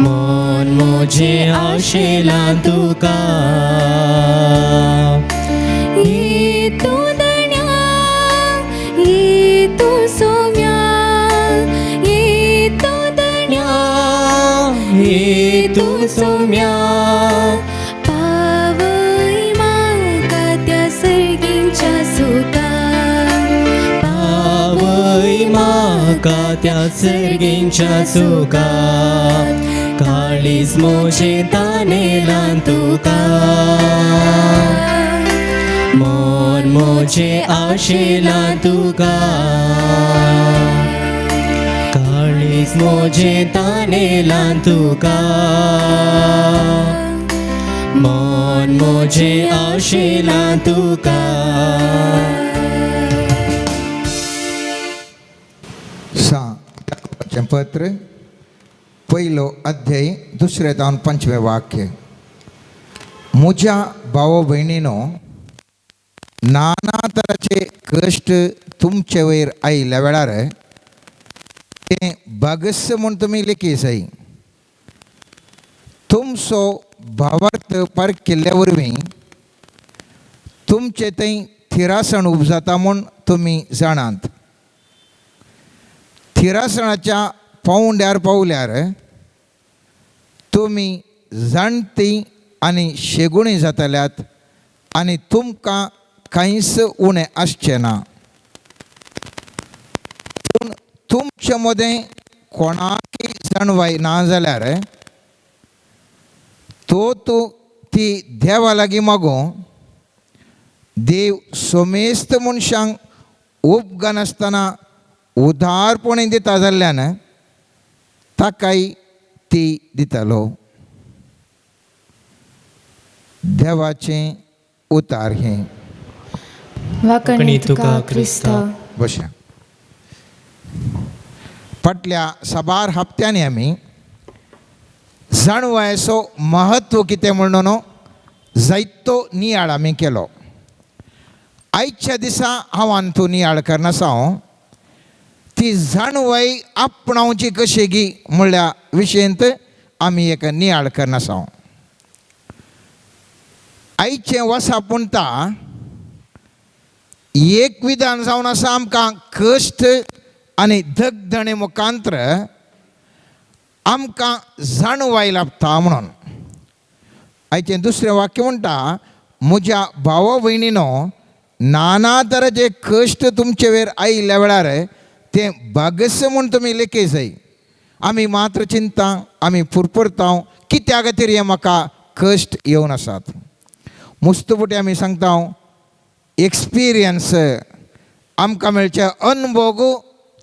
मन मोजे आशेला तुका. ये तू दण्या, ये तू सोम्या, ये तू दण्या, ये तू सोम्या. पावय म्हाका त्या सर्गींच्या सुखा, पावय म्हाका त्या सर्गींच्या सुखा. काळीज मोजे तानेला तुका, मन मोजे आशेला तुका. काळीज मोजे तानेला तुका, मन मोजे आशेला तुका. सा पत्र पयलो अध्याय दुसरें जावन पंचवें वाक्य. म्हज्या भाव भयणीनो, नाना तराचे कश्ट तुमचे वयर आयिल्ल्या वेळार तें बागस म्हूण तुमी लेखी जाय. तुमचो भावार्थ पार केल्ल्या वरवीं तुमचे थंय थिरासण उपजाता म्हूण तुमी जाणात. थिरासणाच्या पावंड्यार पावल्यार तुमी जाणटी आनी शेगुणी जातल्यात आनी तुमकां कांयच उणें आसचें ना. पूण तुमचे मदें कोणाकय जाणवाय ना जाल्यार तो तूं ती देवा लागीं मागूं. देव सोमेस्त मनशांक उपगनासतना उदारपणी दिता जाल्ल्यान ताकाय ती दितालो. देवाचें उतार हें. वाकणी तुका क्रिस्ता. बशा. फाटल्या साबार हप्त्यांनी आमी जाणवायचो महत्व कितें म्हणून जायतो नियाळ आमी केलो. आयच्या दिसा हांव आनी नियाळ करनासा हांव ती जाणवाय आपणावची कशी गी म्हणल्या विशयंत आमी एक नियाळ करनासा हांव. आयचें वसाप म्हणटा एक विधान जावन आसा आमकां कश्ट आनी धगधणे मुखांत्र आमकां जाणवाय लाभता म्हणून. आयचें दुसरें वाक्य म्हणटा म्हज्या भावा भयणीनो, नाना तराचे कश्ट तुमचे वयर आयिल्ल्या वेळार तें बागस म्हूण तुमी लेखी जाय. आमी मात्र चिंता आमी फुरफुरता कित्या खातीर हें म्हाका कश्ट येवन आसात. मुस्तपुटी आमी सांगता एक्सपिरियन्स आमकां मेळचे अनुभव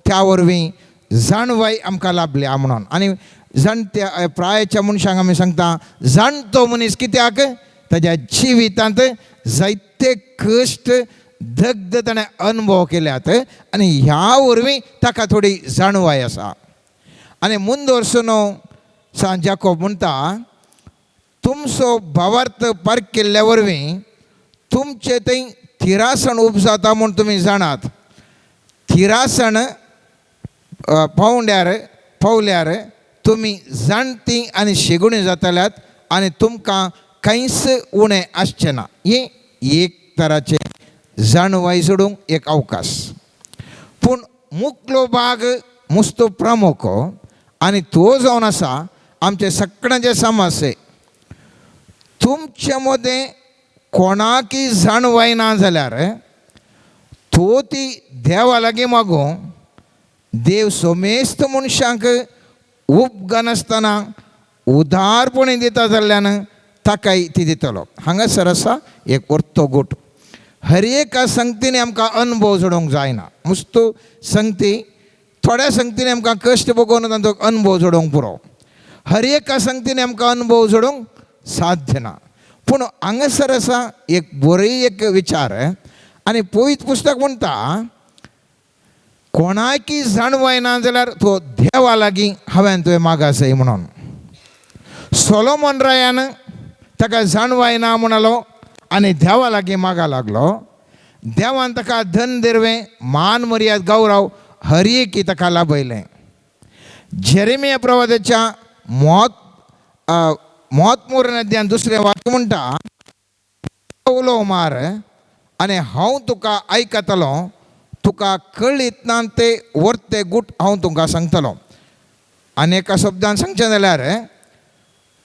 त्या वरवीं जाणवाय आमकां लाभल्या म्हणून. आनी जाणट्या प्रायच्या मनशांक आमी सांगता जाणटो मनीस कित्याक ताज्या जिवितांत जायते कश्ट दग्ध ताणें अनुभव केल्यात आनी ह्या वरवीं ताका थोडी जाणवाय आसा. आनी मुंदोरसून सांत जाकोब म्हणटा तुमचो भावार्थ पारखिल्ल्या वरवीं तुमचे थंय थिरासण उपजाता म्हूण तुमी जाणात. थिरासण पावंड्यार पावल्यार तुमी जाणटी आनी शेगुणी जातल्यात आनी तुमकां कांयच उणें आसचें ना. हें एक तराचें जाणवाय सोडूंक एक अवकाश. पूण मुकलो भाग मुस्तो प्रमुख आनी तो जावन आसा आमचे सगळ्यांचे समस्ये. तुमचे मदें कोणाकी जाणवाय ना जाल्यार तो ती देवा लागीं मागूं. देव सोमेस्त मनशांक उपगनासतना उदारपणी दिता जाल्ल्यान ताकाय ती दितलो. हांगासर आसा एक वर्तो गोट. हर एका संगतीन आमकां अनुभव जोडूंक जायना. मुस्तू संगती थोड्या संगतीन आमकां कश्ट भोगोवन तांचो अनुभव जोडूंक पुरो. हर एका संगतीन आमकां अनुभव जोडूंक साध्य ना. पूण हांगासर आसा एक बरी एक विचार आनी पवित्र पुस्तक म्हणटा कोणाकी जाणवाय ना जाल्यार तो देवा लागीं हांवें तुवें मागासय म्हणून. सोलोमन रायान ताका जाणवाय ना म्हणालो आनी देवा लागीं मागा लागलो. देवान ताका धन दिरवें मान मर्याद गौरव हर एकी ताका लाभयलें. जेरेमिया प्रवादाच्या मोत नद्यान दुसरें वाक्य म्हणटा उलो मार आनी हांव तुका आयकतलो, तुका कळीत ना ते वर्ते गूट हांव तुमकां सांगतलो. आनी एका शब्दान सांगचें जाल्यार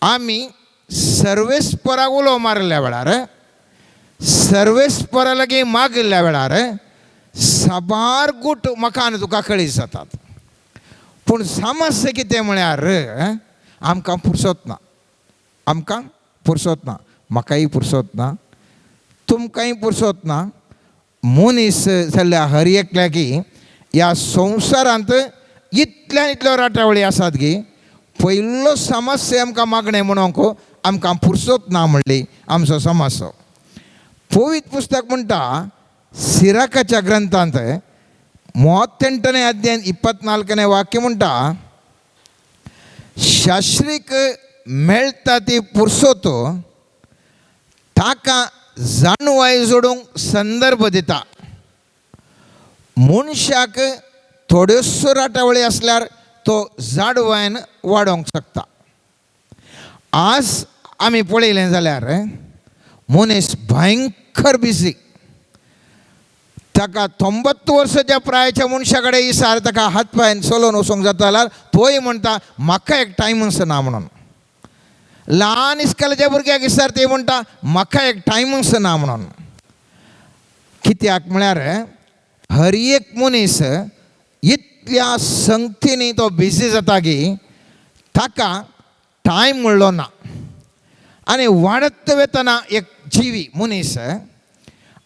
आमी सर्वेस्पराक उलो मारिल्ल्या वेळार, सर्वेस्परा लागीं मागिल्ल्या वेळार साबार गूट म्हाका आनी तुका कळीत जातात. पूण समस्या कितें म्हळ्यार आमकां पुरसत ना, आमकां पुरसत ना, म्हाकाय पुरसत ना, तुमकांय पुरसत ना. मनीस जाल्यार हर एकल्याकी ह्या संवसारांत इतल्या इतल्यो राटावळी आसात की पयलो समस्या आमकां मागणें म्हणूंक आमकां पुरसत ना म्हणली आमचो समस्या. पवित्र पुस्तक म्हणटा सिराकाच्या ग्रंथांत 38ನೇ ಅಧ್ಯಾಯ 24ನೇ ವಾक्य म्हणटा शास्त्रीक मेळटा ती पुरसोत ताका जाणवाय जोडूंक संदर्भ दिता. मनशाक थोड्योसो राटावळी आसल्यार तो जाणवायन वाडोवंक शकता. आज आमी पळयलें जाल्यार मनीस भयंकर बिजी. ताका 90 वर्साच्या प्रायच्या मनशा कडेन इसार ताका हात पांयान चलोवन वचूंक जाता जाल्यार तोय म्हणटा म्हाका एक टायमूच ना म्हणून. ल्हान इस्कलाच्या भुरग्याक इसार ते म्हणटा म्हाका एक टायमूच ना म्हणून. कित्याक म्हळ्यार हर एक मनीस इतल्या संगतींनी तो बिजी जाता की ताका टायम म्हणलो ना. आनी वाडत वतना एक जिवी मनीस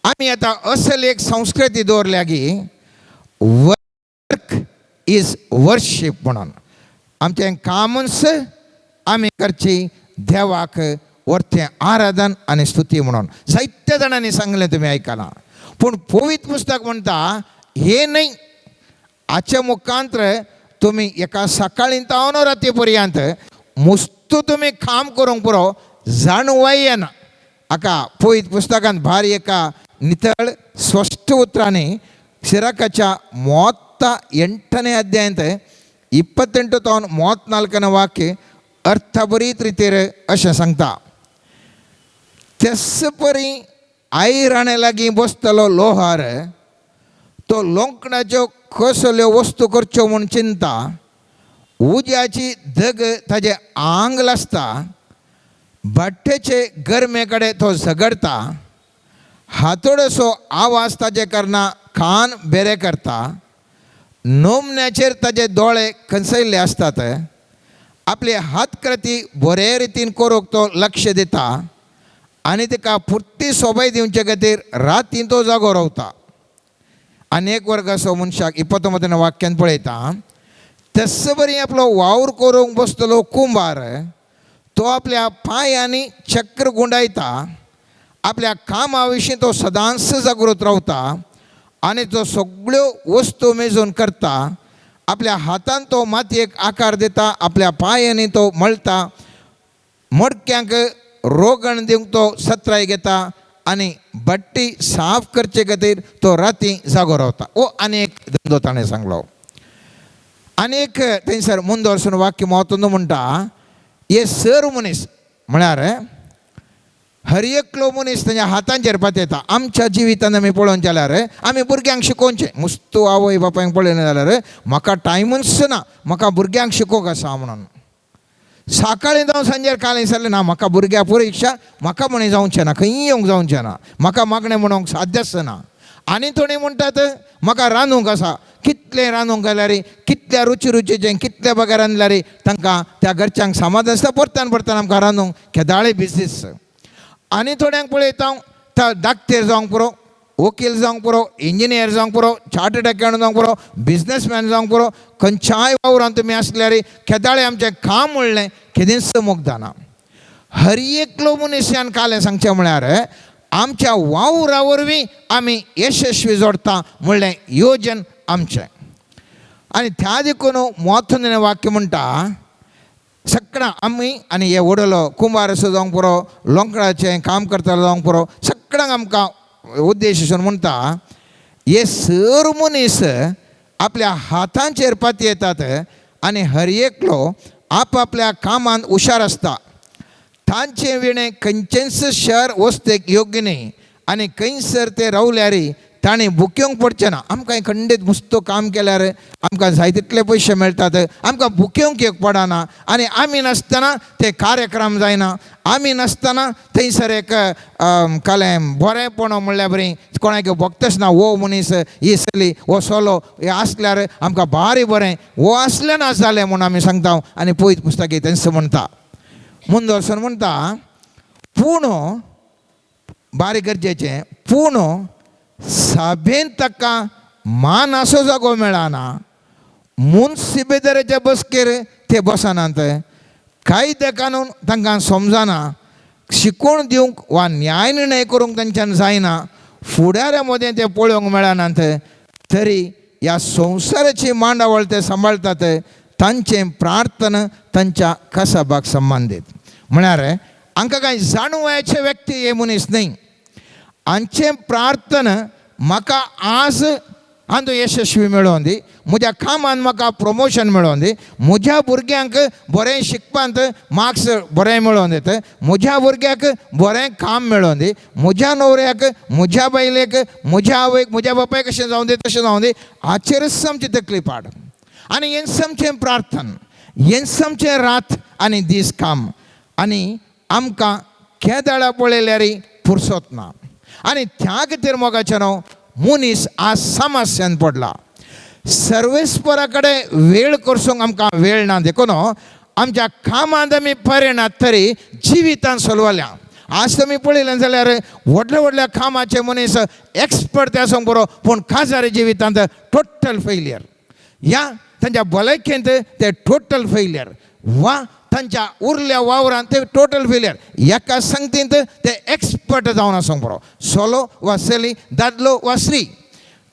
आमी आतां असल एक संस्कृती दवरल्या की वर्क is worship म्हणून. आमचें कामूच आमी करची देवाक वर्तें आराधन आनी स्तुती म्हणून. जायत्या जाणांनी सांगलें तुमी आयकलां. पूण पवित्र पुस्तक म्हणटा हें न्हय. हाच्या मुखांत्र तुमी एका सकाळीं तावन राती पर्यंत मुस्तू तुमी काम करूंक पुरो जाणवाय येना. हाका पवित्र पुस्तकांत भारी एका नितळ स्पश्ट उतरांनी सिराकाच्या 38ನೇ ಅಧ್ಯಾಯಂತ 28 ತಾवन 34ನೇ वाक्य अर्थभरीत रितीर अशें सांगता. तेस परी आयराणे लागीं बसतलो लोहार तो लोंकणाच्यो कसल्यो वस्तू करच्यो म्हूण चिंता, उज्याची धग ताजें आंग लासता, भट्टेचे गरमे कडेन तो झगडता, हातोडसो आवाज ताजे करना कान बेरे करता, नोमण्याचेर ताजे दोळे खंचयल्ले आसतात, आपले हातकृती बरे रितीन करूंक तो लक्ष दिता आनी ताका पुर्ती सोबाय दिवचे खातीर रातीन तो जागो रावता. आनी एक वर्गाचो मनशाक 29 वाक्यान पळयता तस बरी आपलो वावर करूंक बसतलो कुंभार तो आपल्या पांयांनी चक्र गुंडायता, आपल्या कामा विशीं तो सदांच जागृत रावता आनी तो सगळ्यो वस्तू मेजून करता. आपल्या हातान तो मातयेक आकार दिता, आपल्या पांयांनी तो मळटा. मडक्यांक रोगण दिवंक तो सत्राय घेता आनी बट्टी साफ करचे खातीर तो राती जागो रावता. हो आनी एक धंदो ताणें सांगलो. आनी एक थंयसर मुंदोरसून वाक्य म्हत्व म्हणटा, हे सर मनीस म्हळ्यार हर एकलो मनीस तांच्या हातांचेर पातयता. आमच्या जिवितान आमी पळोवन जाल्यार आमी भुरग्यांक शिकोवचें, मुस्तू आवय बापायक पळयलें जाल्यार म्हाका टायमूच ना, म्हाका भुरग्यांक शिकोवंक आसा म्हणून. सकाळीं जावं सांजेर कालें सरलें ना, म्हाका भुरग्या परिक्षा म्हाका म्हण जावचें ना, खंय येवंक जावचें ना, म्हाका मागणें म्हणूंक साध्यच ना. आनी थोडीं म्हणटात म्हाका रांदूंक आसा, कितलें रांदूंक घाल्यार कितल्या रुची रुचीचें कितल्या बगर रांदल्यार तांकां त्या घरच्यांक समाधान आसता, परतान परतान आमकां रांदूंक केदाळे बिजनेस. आनी थोड्यांक पळयता हांव त्या डाक्टर जावंक पुरो, वकील जावंक पुरो, इंजिनियर जावंक पुरो, चार्टर्ड अकाउंटंट जावंक पुरो, बिजनेसमॅन जावंक पुरो, खंयच्याय वावरांत तुमी आसल्यार केदाळे आमचें काम म्हणलें केदेंच मुगदाना. हर एकलो मनीसान कालें सांगचें म्हळ्यार आमच्या वावरा वरवीं आमी यशस्वी जोडटा म्हणलें योजन आमचें. आनी त्या देखून म्हत्वाचें वाक्य म्हणटा, सगळां आमी आनी हे व्हडलो कुंबार असो जावंक पुरो, लोंकडाचें काम करतलो जावंक पुरो, सगळ्यांक आमकां उद्देश अशें म्हणटा, हे सर मनीस आपल्या हातांचेर पातयेतात आनी हर एकलो आपआपल्या कामांत हुशार आसता. तांचे विणें खंयचेंच शहर वस्तेक योग्य न्ही आनी खंयसर ते रावल्यार ताणें बुकयोंक पडचें ना. आमकां खंडीत मुस्तो काम केल्यार आमकां जाय तितले पयशे मेळटात, आमकां बुकयोंक एक पडना आनी आमी नासतना ते कार्यक्रम जायना, आमी नासतना थंयसर एक कालें बरेंपण म्हणल्यार बरी कोणाक भोगतच ना. हो मनीस ही चली हो सोलो हे आसल्यार आमकां भारी बरें, हो आसलें ना जालें म्हूण आमी सांगता. आनी पयत पुस्तक तेंच म्हणटा, मुंदोरसून म्हणटा, पूण बारीक गरजेचें, पूण सभेन ताका मान असो जागो मेळना, मुन्सिबेदाराच्या बसकेर ते बसनात, कायदे कानून तांकां समजना, शिकोवन दिवंक वा न्याय निर्णय करूंक तांच्यान जायना, फुडाऱ्या मदें ते पळोवंक मेळनात, तरी ह्या संवसाराची मांडावळ ते सांबाळटात, तांचें प्रार्थना तांच्या कसबाक संबंदीत. म्हळ्यार हांकां कांय जाणवायचे व्यक्ती हे मनीस न्हय. हांचें प्रार्थना म्हाका आज हांव यशस्वी मेळोवन दी, म्हज्या कामान म्हाका प्रमोशन मेळोवन दी, म्हज्या भुरग्यांक बरें शिकपांत मार्क्स बरें मेळोवन दिता, म्हज्या भुरग्याक बरें काम मेळोवन दी, म्हज्या न्हवऱ्याक, म्हज्या बायलेक, म्हज्या आवयक, म्हज्या बापायक अशें जावं दी, तशें जावं दी, हाचेरच आमची तकली पाड. आनी हेंच आमचें प्रार्थना, हेंच आमचें रात आनी दीस काम. आनी आमकां केदाळा पळयल्यार पुरसत ना. आनी त्या खातीर मोगाचें न्हू मनीस आज समस्यान पडला. सर्वेस्परा कडेन वेळ करसूंक आमकां वेळ ना, देखून आमच्या कामांत आमी परिणात तरी जिवितान सोलवल्या. आज तुमी पळयलें जाल्यार व्हडल्या व्हडल्या कामाचे मनीस एक्सपर्ट ते आसूंक बरो, पूण काजारी जिवितांत टोटल फेलियर, ह्या तांच्या भलायकेंत ते टोटल फेलियर, वा तांच्या उरल्या वावरांत ते टोटल फेलियर. एका संगतींत ते एक्सपर्ट जावन आसूंक बरो, सोलो वा चली, दादलो वा स्त्री,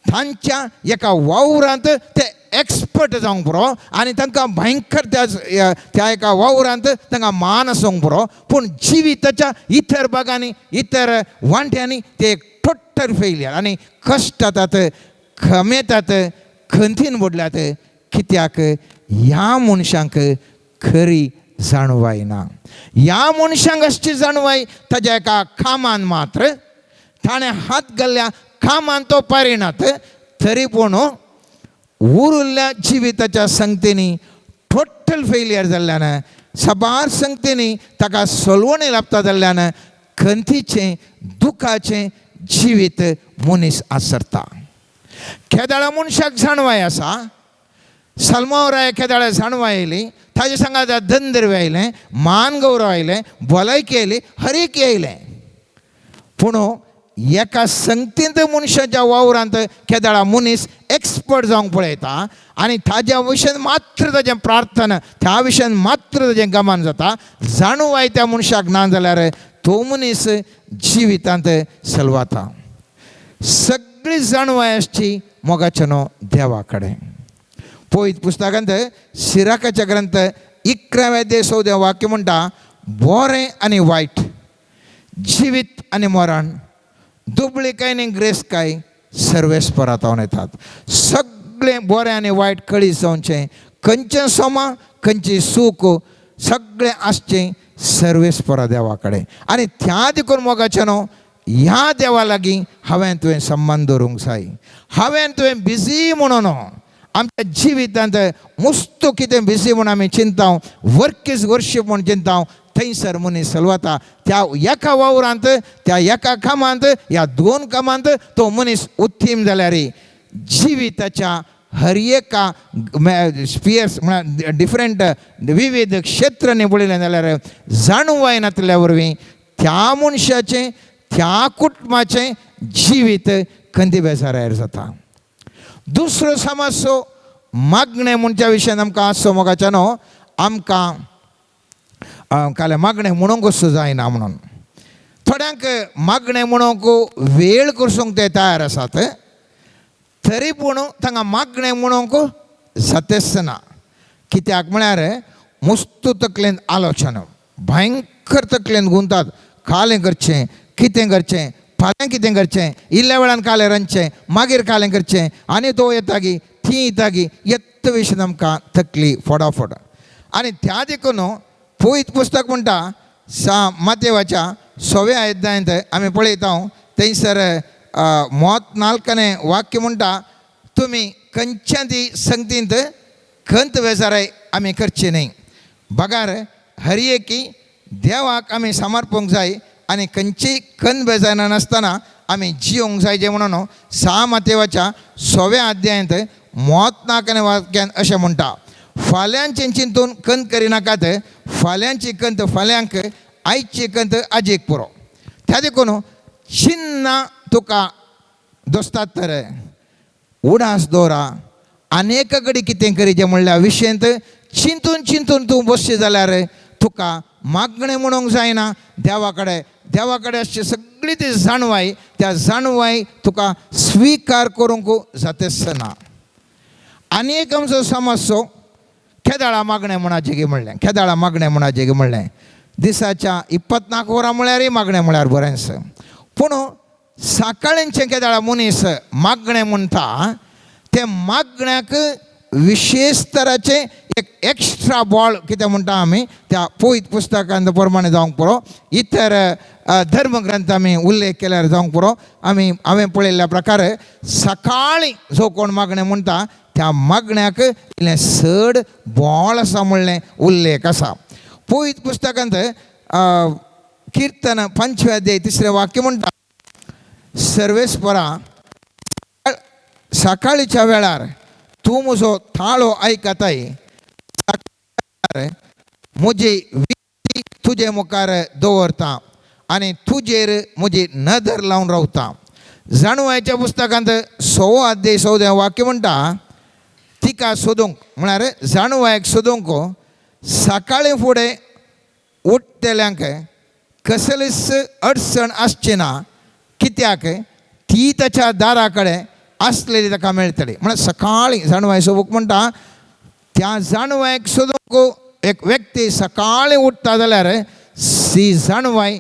तांच्या एका वावरांत ते एक्सपर्ट जावंक पुरो आनी तांकां भयंकर त्या त्या एका वावरांत तांकां मान आसूंक पुरो, पूण जिविताच्या इतर भागांनी इतर वांट्यांनी ते टोटल फेलियर आनी कश्टातात, खमेतात, खंतीन बुडल्यात. कित्याक ह्या मनशांक खरी जाणवाय ना. ह्या मनशांक अशी जाणवाय ताज्या एका कामान मात्र, ताणें हात घाल्ल्या कामान तो परिणात, तरी पूण उरिल्ल्या जिविताच्या संगतींनी टोटल फेलियर जाल्ल्यान, साबार संगतींनी ताका सोलवणी लाबता जाल्ल्यान खंतीचें दुखाचें जिवीत मनीस आसरता. केदाळा मनशाक जाणवाय आसा, सलमावराय केदाळा जाणवाय आयली, ताजे सांगात धंदर्व आयलें, मान गौरव आयलें, भलायकी आयली, हरेक आयलें, पूण एका संगतींत मनशाच्या वावरांत केदाळा मनीस एक्सपर्ट जावंक पळयता आनी ताज्या विशयान मात्र ताजें प्रार्थना, त्या विशयान मात्र ताजें गमान जाता. जाणवाय त्या मनशाक ना जाल्यार तो मनीस जिवितांत सलवाता. सगळी जाणवाय आसची मोगाच्या न्हू देवा कडेन. पवित्र पुस्तकांत सिराकाच्या ग्रंथ 11व्या अध्याय 14 वाक्य म्हणटा, बरें आनी वायट, जिवीत आनी मरण, दुबळीकाय आनी ग्रेसकाय सर्वेस्परा जावन येतात. सगळें बरें आनी वायट कळी जावचें, खंयचें सोमा खंयची सूख सगळें आसचें सर्वेस्परा देवा कडेन. आनी त्या देखून मोगाचें न्हू ह्या देवा लागीं हांवें तुवें संबंद दवरूंक जाय. हांवें तुवें बिजी म्हणून आमच्या जिवितांत मुस्त कितें बिजी म्हूण आमी चिंता, वर्क is worship म्हूण चिंता, थंयसर मनीस चलवता त्या एका वावरांत, त्या एका कामांत, ह्या दोन कामांत तो मनीस उत्तीम जाल्यार जिविताच्या हर एका स्पियर्स म्हळ्यार डिफरंट विविध क्षेत्रांनी पळयलें जाल्यार जाणवाय नासल्या वरवीं त्या मनशाचें त्या कुटुंबाचें जिवीत खंती बेजारार जाता. दुसरो समजो मागणें म्हणच्या विशयान आमकां आसचो मोगाच्या न्हू आमकां काल मागणें म्हणूंक असो जायना म्हणून थोड्यांक मागणें म्हणूंक वेळ करसूंक ते तयार आसात, तरी पूण तांकां मागणें म्हणूंक जातेच ना. कित्याक म्हळ्यार मुस्त तकलेन आलोचना भयंकर तकलेन गुंतात, कालें करचें कितें करचें, फाल्यां कितें करचें, इल्ल्या वेळान कालें रांदचें, मागीर कालें करचें, आनी तो येता गी ती येता गी, येत्त विशय आमकां तकली फोडाफोड. आनी त्या देखून पवित्र पुस्तक म्हणटा सा मातेवाच्या सव्या अध्यायांत आमी पळयता थंयसर मोत नाल्कने वाक्य म्हणटा तुमी खंयच्या ती संगतींत खंत वेजाराय आमी करची न्हय, बगार हर एकी देवाक आमी समर्पूंक जाय आनी खंयची खंत बेजारना नासतना आमी जियोंक जाय. जें म्हणून सा मातेवाच्या सव्या अध्यायांत मोत नाकने वाक्यान अशें म्हणटा फाल्यांचें चिंतून खंत करिनाकात, फाल्यांची खंत फाल्यांक, आयची खंत आजेक पुरो. त्या देखून चिन्नां तुका दोस्तात तर उडास दवरा आनी एका कडेन कितें करीचें म्हणल्यार विशयंत चिंतून चिंतून तूं बसचें जाल्यार तुका मागणें म्हणूंक जायना. देवा कडेन देवा कडेन आसची सगळी ती जाणवाय, त्या जाणवाय तुका स्विकार करूंक जातेच ना. आनी एक आमचो समजचो खेदाळा मागणें म्हणाचें गी म्हणलें, खेदाळा मागणें म्हणाचें गी म्हणलें, दिसाच्या 24 वरां म्हळ्यारय मागणें म्हळ्यार बरेंच. पूण सकाळींचें केदाळा मनीस मागणें म्हणटा ते मागण्याक विशेश तराचें एक एक्स्ट्रा बॉल कितें म्हणटा आमी त्या पवित्र पुस्तकांत प्रमाणे जावंक पुरो, इतर धर्मग्रंथ आमी उल्लेख केल्यार जावंक पुरो. आमी हांवें पळयल्ल्या प्रकारे सकाळीं जो कोण मागणें म्हणटा त्या मागण्याक इल्लें चड बॉल आसा म्हणलें उल्लेख आसा. पवित्र पुस्तकांत किर्तन 5 अध्याय 3 वाक्य म्हणटा सर्वेस्परा सकाळीच्या वेळार तूं म्हजो ताळो आयकताय, म्हजी विनंती तुजे मुखार दवरता आनी तुजेर म्हजी नदर लावन रावता. जाणवायच्या पुस्तकांत 6 अध्याय 14 वाक्य म्हणटा तिका सोदूंक म्हळ्यार जाणवायक सोदूंक सकाळीं फुडें उठतल्यांक कसलीच अडचण आसची ना, कित्याक ती ताच्या दारा कडेन आसलेली ताका मेळटली. म्हळ्यार सकाळीं जाणवाय सोबूक म्हणटा त्या जाणवायक सोदूंक एक व्यक्ती सकाळीं उठता जाल्यार सी जाणवाय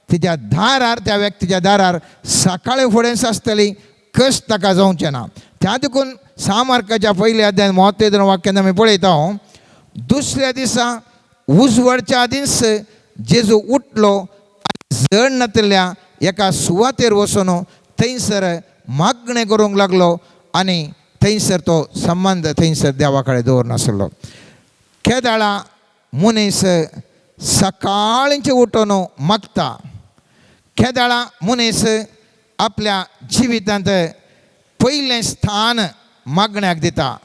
तिच्या दारार त्या व्यक्तीच्या दारार सकाळीं फुडेंच आसतली, कश्ट ताका जावचें ना. त्या देखून 6 मार्काच्या पयल्या अध्यायान म्हत्व वाक्यान आमी पळयता दुसऱ्या दिसा उजवाडच्या आदींच जेजू उठलो आनी जड नातिल्ल्या एका सुवातेर वचून थंयसर मागणें करूंक लागलो आनी थंयसर तो संबंद थंयसर देवा कडेन दवरनासलो. केदाळा मनीस सकाळींचे उठून मागता, केदाळा मनीस आपल्या जिवितांत पयलें स्थान मागण्याक दिता.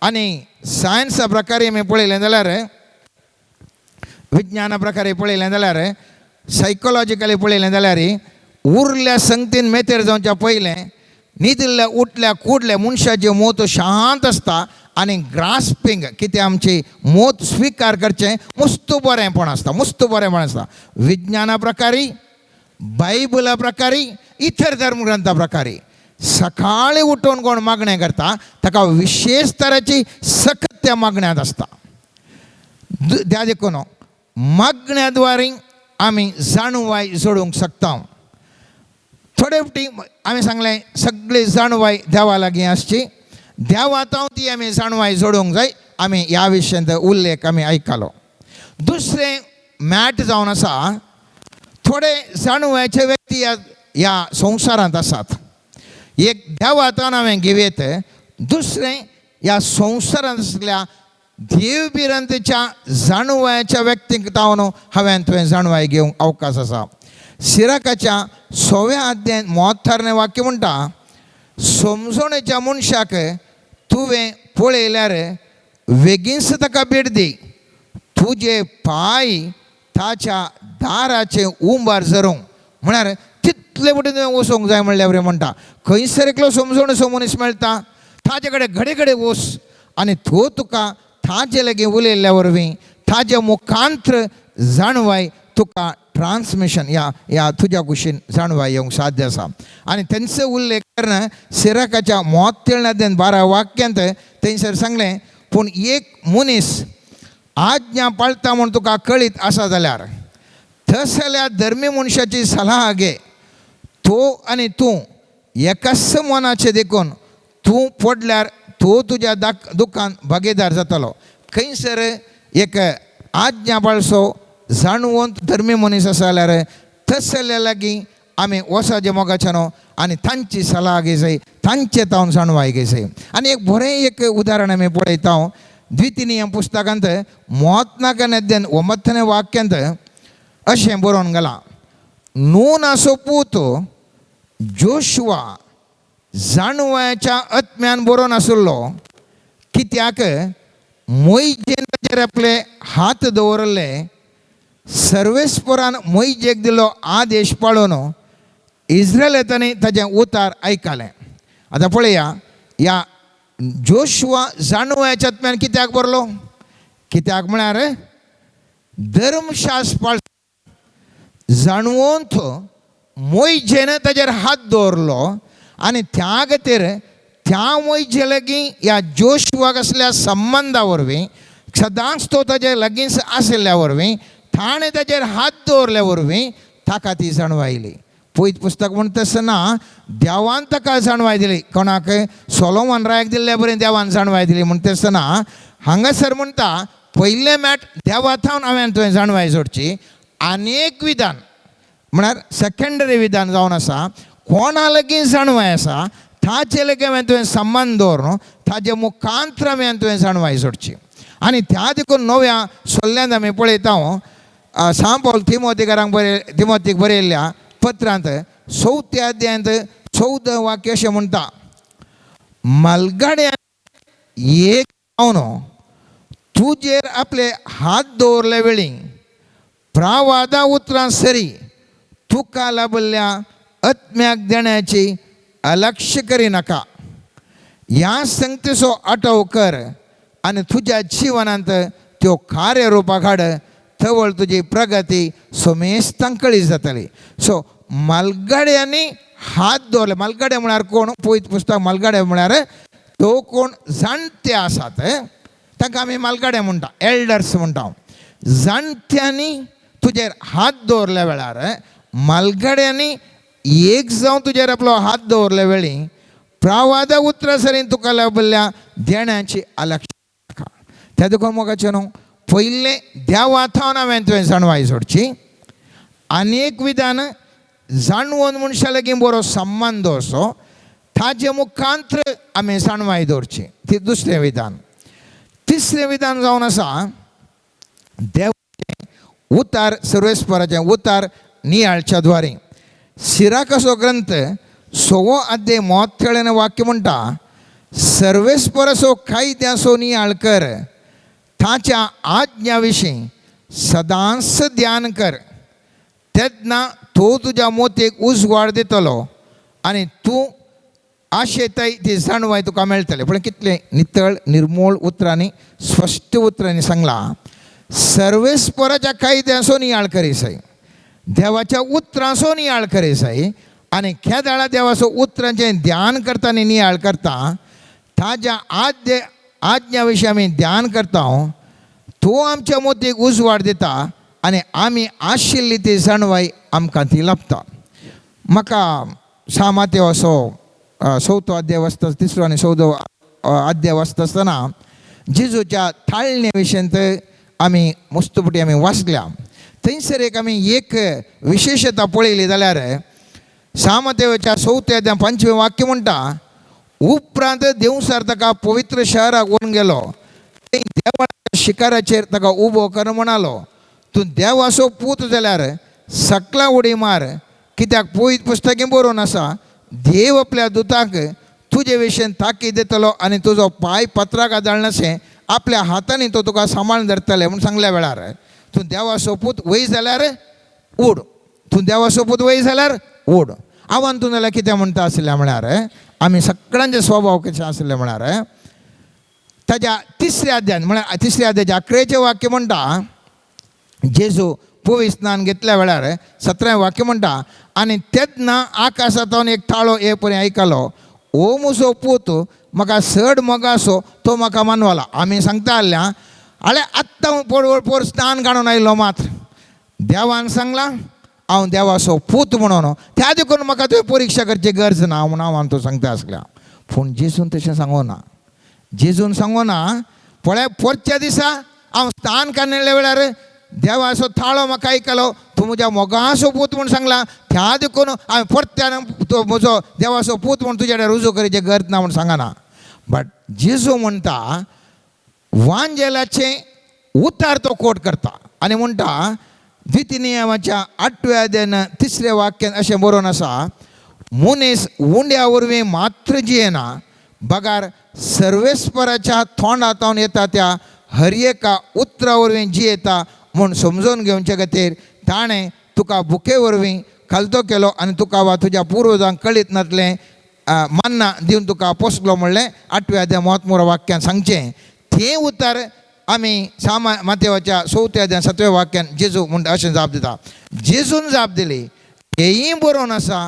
आनी सायन्सा प्रकारे आमी पळयलें जाल्यार, विज्ञाना प्रकारे पळयलें जाल्यार, सायकोलॉजिकली पळयलें जाल्यार उरल्या संगतीन मेतेर जावच्या पयलें न्हिदिल्ल्या उठल्या कुडल्या मनशाचें मोत शांत आसता आनी ग्रास्पींग कितें आमची मोत स्विकार करचें मुस्त बरेंपण आसता, मुस्त बरेंपण आसता. विज्ञाना प्रकारे, बायबला प्रकारे, इतर धर्मग्रंथा प्रकारे सकाळीं उठून कोण मागणें करता ताका विशेश तराची सकत त्या मागण्यांत आसता. त्या देखून मागण्या द्वारे आमी जाणवाय जोडूंक शकता. थोडे फावटी आमी सांगलें सगळी जाणवाय देवा लागीं आसची, देवा ती आमी जाणवाय जोडूंक जाय. आमी ह्या विशयांत उल्लेख आमी आयकलो. दुसरें मॅट जावन आसा, थोडे जाणवायचे व्यक्ती ह्या संवसारांत आसात. एक देवातान हांवें घेवयेत, दुसरें ह्या संवसारांत आसल्या देवभिरांतेच्या जाणवायच्या व्यक्तींक तावन हांवें तुवें जाणवाय घेवंक अवकाश आसा. सिराकाच्या 6व्या अध्यायांत 73 वाक्य म्हणटा, समजणेच्या मनशाक तुवें पळयल्यार वेगींच ताका भेट दी, तुजे पांय ताच्या दाराचे उंबार झरोवंक. म्हळ्यार तितले फुडें तुवें वचूंक जाय म्हणल्यार बरें म्हणटा. खंयसर एकलो समजणेचो मनीस मेळटा, ताजे कडेन घडे घडे वच आनी तो तुका ताजे लागीं उलयल्ल्या वरवीं ताजे मुखांत्र जाणवाय तुका ट्रान्समिशन ह्या ह्या तुज्या कुशीन जाणवाय येवंक साध्य आसा. आनी तेंचो उल्लेख करना सिराकाच्या 73 12 वाक्यांत थंयसर सांगलें, पूण एक मनीस आज्ञा पाळटा म्हूण तुका कळीत आसा जाल्यार तसल्या धर्मी मनशाची सलाह घे, तो आनी तूं एकाच मनाचें देखून तूं पडल्यार तो तुज्या दुखान भागीदार जातलो. खंयसर एक आज्ञा पाळसो जाणवंत धर्मी मनीस आसा जाल्यार तसल्या लागीं आमी वसाचे मोगाचे न्हू आनी तांची सलाह घेय, तांचे तावन जाणवाय घेय. आनी एक बरें एक उदाहरण आमी पळयता, द्वितीय पुस्तकांत 31 9 वाक्यांत अशें बरोवन घालां, नूनाचो पूत जोशुआ जाणवायाच्या आत्म्यान बरोवन आशिल्लो, कित्याक मोयजेन ताचेर आपले हात दवरले, सर्वेस्परान मोयजेक दिलो आदेश पाळून इस्रायलांनी ताचें उतार आयकलें. आतां पळया, ह्या जोशुआ जाणवायाच्या आत्म्यान कित्याक बरलो, कित्याक म्हळ्यार धर्मशास्त्र पाळ जाणवंत मोयजेन ताचेर हात दवरलो आनी त्या खातीर त्या मोयजे लागीं ह्या जोशुआक आसल्या संबंदा वरवीं सदांच तो ताजे लागींच आशिल्ल्या वरवीं ताणें ताचेर हात दवरल्या वरवीं ताका ती जाणवाय आयली. पयत पुस्तक म्हणटा आसतना देवान ताका जाणवाय दिली, कोणाक सोलोमन रायाक दिल्ल्या बरें देवान जाणवाय दिली म्हणटा आसतना हांगासर म्हणटा पयलें मॅट देवा थावन हांवें तुवें जाणवाय जोडची. आनी एक विधान म्हळ्यार सेकेंडरी विधान जावन आसा, कोणा लागीं जाणवाय आसा ताचे लागीं हांवें तुवें संबंद दवर न्हू, ताजे मुखांत्र हांवें तुवें जाणवाय जोडची. आनी त्या देखून नव्या सोल्ल्यांत आमी पळयता, सांत पावल तिमोतीकारांक बरय तिमोतीक बरयल्ल्या पत्रांत 4थ्या अध्यायांत 14 वाक्य अशें म्हणटा, मालगाड्यान एक जावन तुजेर आपले हात दवरले वेळी प्रावादा उतरां सरी तुका लाभल्या आत्म्याक देण्याची अलक्ष करिनाका, ह्या संगतीचो आटव कर आनी तुज्या जिवनांत त्यो कार्यरुपाक हाड, तवळ तुजी प्रगती समेस्तांक कळी जातली. सो मालगाड्यांनी हात दवरले. मालगाडे म्हळ्यार कोण, पयत पुस्तक मालगाडे म्हळ्यार तो कोण जाणटे आसात तांकां आमी मालगाडे म्हणटा, एल्डर्स म्हणटा. जाणट्यांनी तुजेर हात दवरल्या वेळार मालगाड्यांनी एक जावन तुजेर आपलो हात दवरल्या वेळी प्रावादा उतरां सरीन तुका लाभल्या देण्याची अलक्ष. त्या देखून मोगाचें न्हू पयलें देवा थावन हांवें तुवें जाणवाय जोडची. आनी एक विधान जाणवून मनशा लागीं बरो संबंद दवरचो, ताजे मुखांत्र आमी जाणवाय दवरची, ती दुसरें विधान. तिसरें विधान जावन आसा देवाचें उतार, सर्वेस्पराचें उतार नियाळच्या द्वारे. सिराकाचो ग्रंथ 6वो अध्याय 33 वाक्य म्हणटा, सर्वेस्पराचो कायद्याचो नियाळ कर, ताच्या आज्ञा विशीं सदांच ध्यान कर, तेन्ना तो तुज्या मोतीक उजवाड दितलो आनी तूं आशेताय ती जाणवाय तुका मेळटली. पूण कितलें नितळ निर्मूळ उतरांनी स्पश्ट उतरांनी सांगलां, सर्वेस्पराच्या कायद्याचो नियाळ करीसय, देवाच्या उतरांचो नियाळ करीसय आनी खेदाळा देवाचो उतरांचें ध्यान करता आनी नियाळ करता, ताज्या आज्ञा विशीं आमी ध्यान करता, तो आमच्या मोतीक उजवाड दिता आनी आमी आशिल्ली ती जाणवाय आमकां ती लाभता. म्हाका सा मातेव असो चवथो अध्याय वाचता, तिसरो आनी चवदो अध्याय वाचता आसतना जेजूच्या ताळणे विशयांत आमी मस्तपुटी आमी वाचल्या. थंयसर एक आमी एक विशेशता पळयली जाल्यार सा मातेवाच्या चवथ्या अध्याय 5वें वाक्य म्हणटा, उपरांत देवसार ताका पवित्र शहराक व्हरून गेलो, थंय देवाच्या शिखराचेर ताका उबो कर म्हणालो, तूं देवाचो पूत जाल्यार सकला उडी मार, कित्याक पवित्र पुस्तकें बरोवन आसा, देव आपल्या दुतांक तुजे विशयन ताकीद दितलो आनी तुजो पांय पत्राक आदाळनाशें आपल्या हातांनी तो तुका सांबाळून धरतले म्हूण सांगल्या वेळार तूं देवाचो पूत वय जाल्यार उड, तूं देवाचो पूत वय जाल्यार उड. आवान तूं जाल्यार कितें म्हणटा आशिल्लें म्हळ्यार आमी सगळ्यांचे स्वभाव कशें आशिल्लें म्हळ्यार ताज्या तिसऱ्या अध्यायान म्हळ्यार तिसऱ्या अध्यायाच्या 11चें वाक्य म्हणटा, जेजू पवित्र स्नान घेतल्या वेळार 17वें वाक्य म्हणटा, आनी तेन्ना आकाशांतल्यान एक ताळो हे परी आयकलो, ओ म्हजो पूत म्हाका चड मोगासो तो म्हाका मानवला. आमी सांगता आसल्या आळे आत्तां पोर पोर स्नान काडून आयलो मात्र देवान सांगलां हांव देवाचो पूत म्हणून, त्या देखून म्हाका तुवें परिक्षा करची गरज ना म्हणून हांव तो सांगता आसल्या. पूण जेजून तशें सांगो ना, जेजून सांगो ना, पळय पोरच्या दिसा हांव स्नान काडल्या वेळार देवाचो थाळो म्हाका आयकलो, तूं म्हज्या मोगाचो पूत म्हूण सांगला, त्या देखून हांवें परत्यान तो म्हजो देवाचो पूत म्हूण तुज्या कडेन रुजू करची गरज ना म्हूण सांगना. बट जेजू म्हणटा वांजेलाचें उतार तो कोट करता आनी म्हणटा द्वितीय नियमाच्या 8व्या अध्यायान 3ऱ्या वाक्यान अशें बरोवन आसा, मनीस उंड्या वरवीं मात्र जियेना बगार सर्वेस्पराच्या तोंडांतल्यान येता त्या हर एका उतरा वरवीं जियेता म्हूण समजून घेवचे खातीर ताणें तुका भुके वरवीं खालतो केलो आनी तुका वा तुज्या पुर्वजांक कळीत नासलें मान्ना दिवन तुका पोसलो म्हणलें 8व्या अध्याय म्हत्वपूर्ण वाक्यान सांगचें. तें उतर आमी सामा मातेवाच्या 4थ्या अध्याय 7व्या वाक्यान जेजू म्हणटा अशें जाप दिता. जेजून जाप दिली हेंय बरोवन आसा,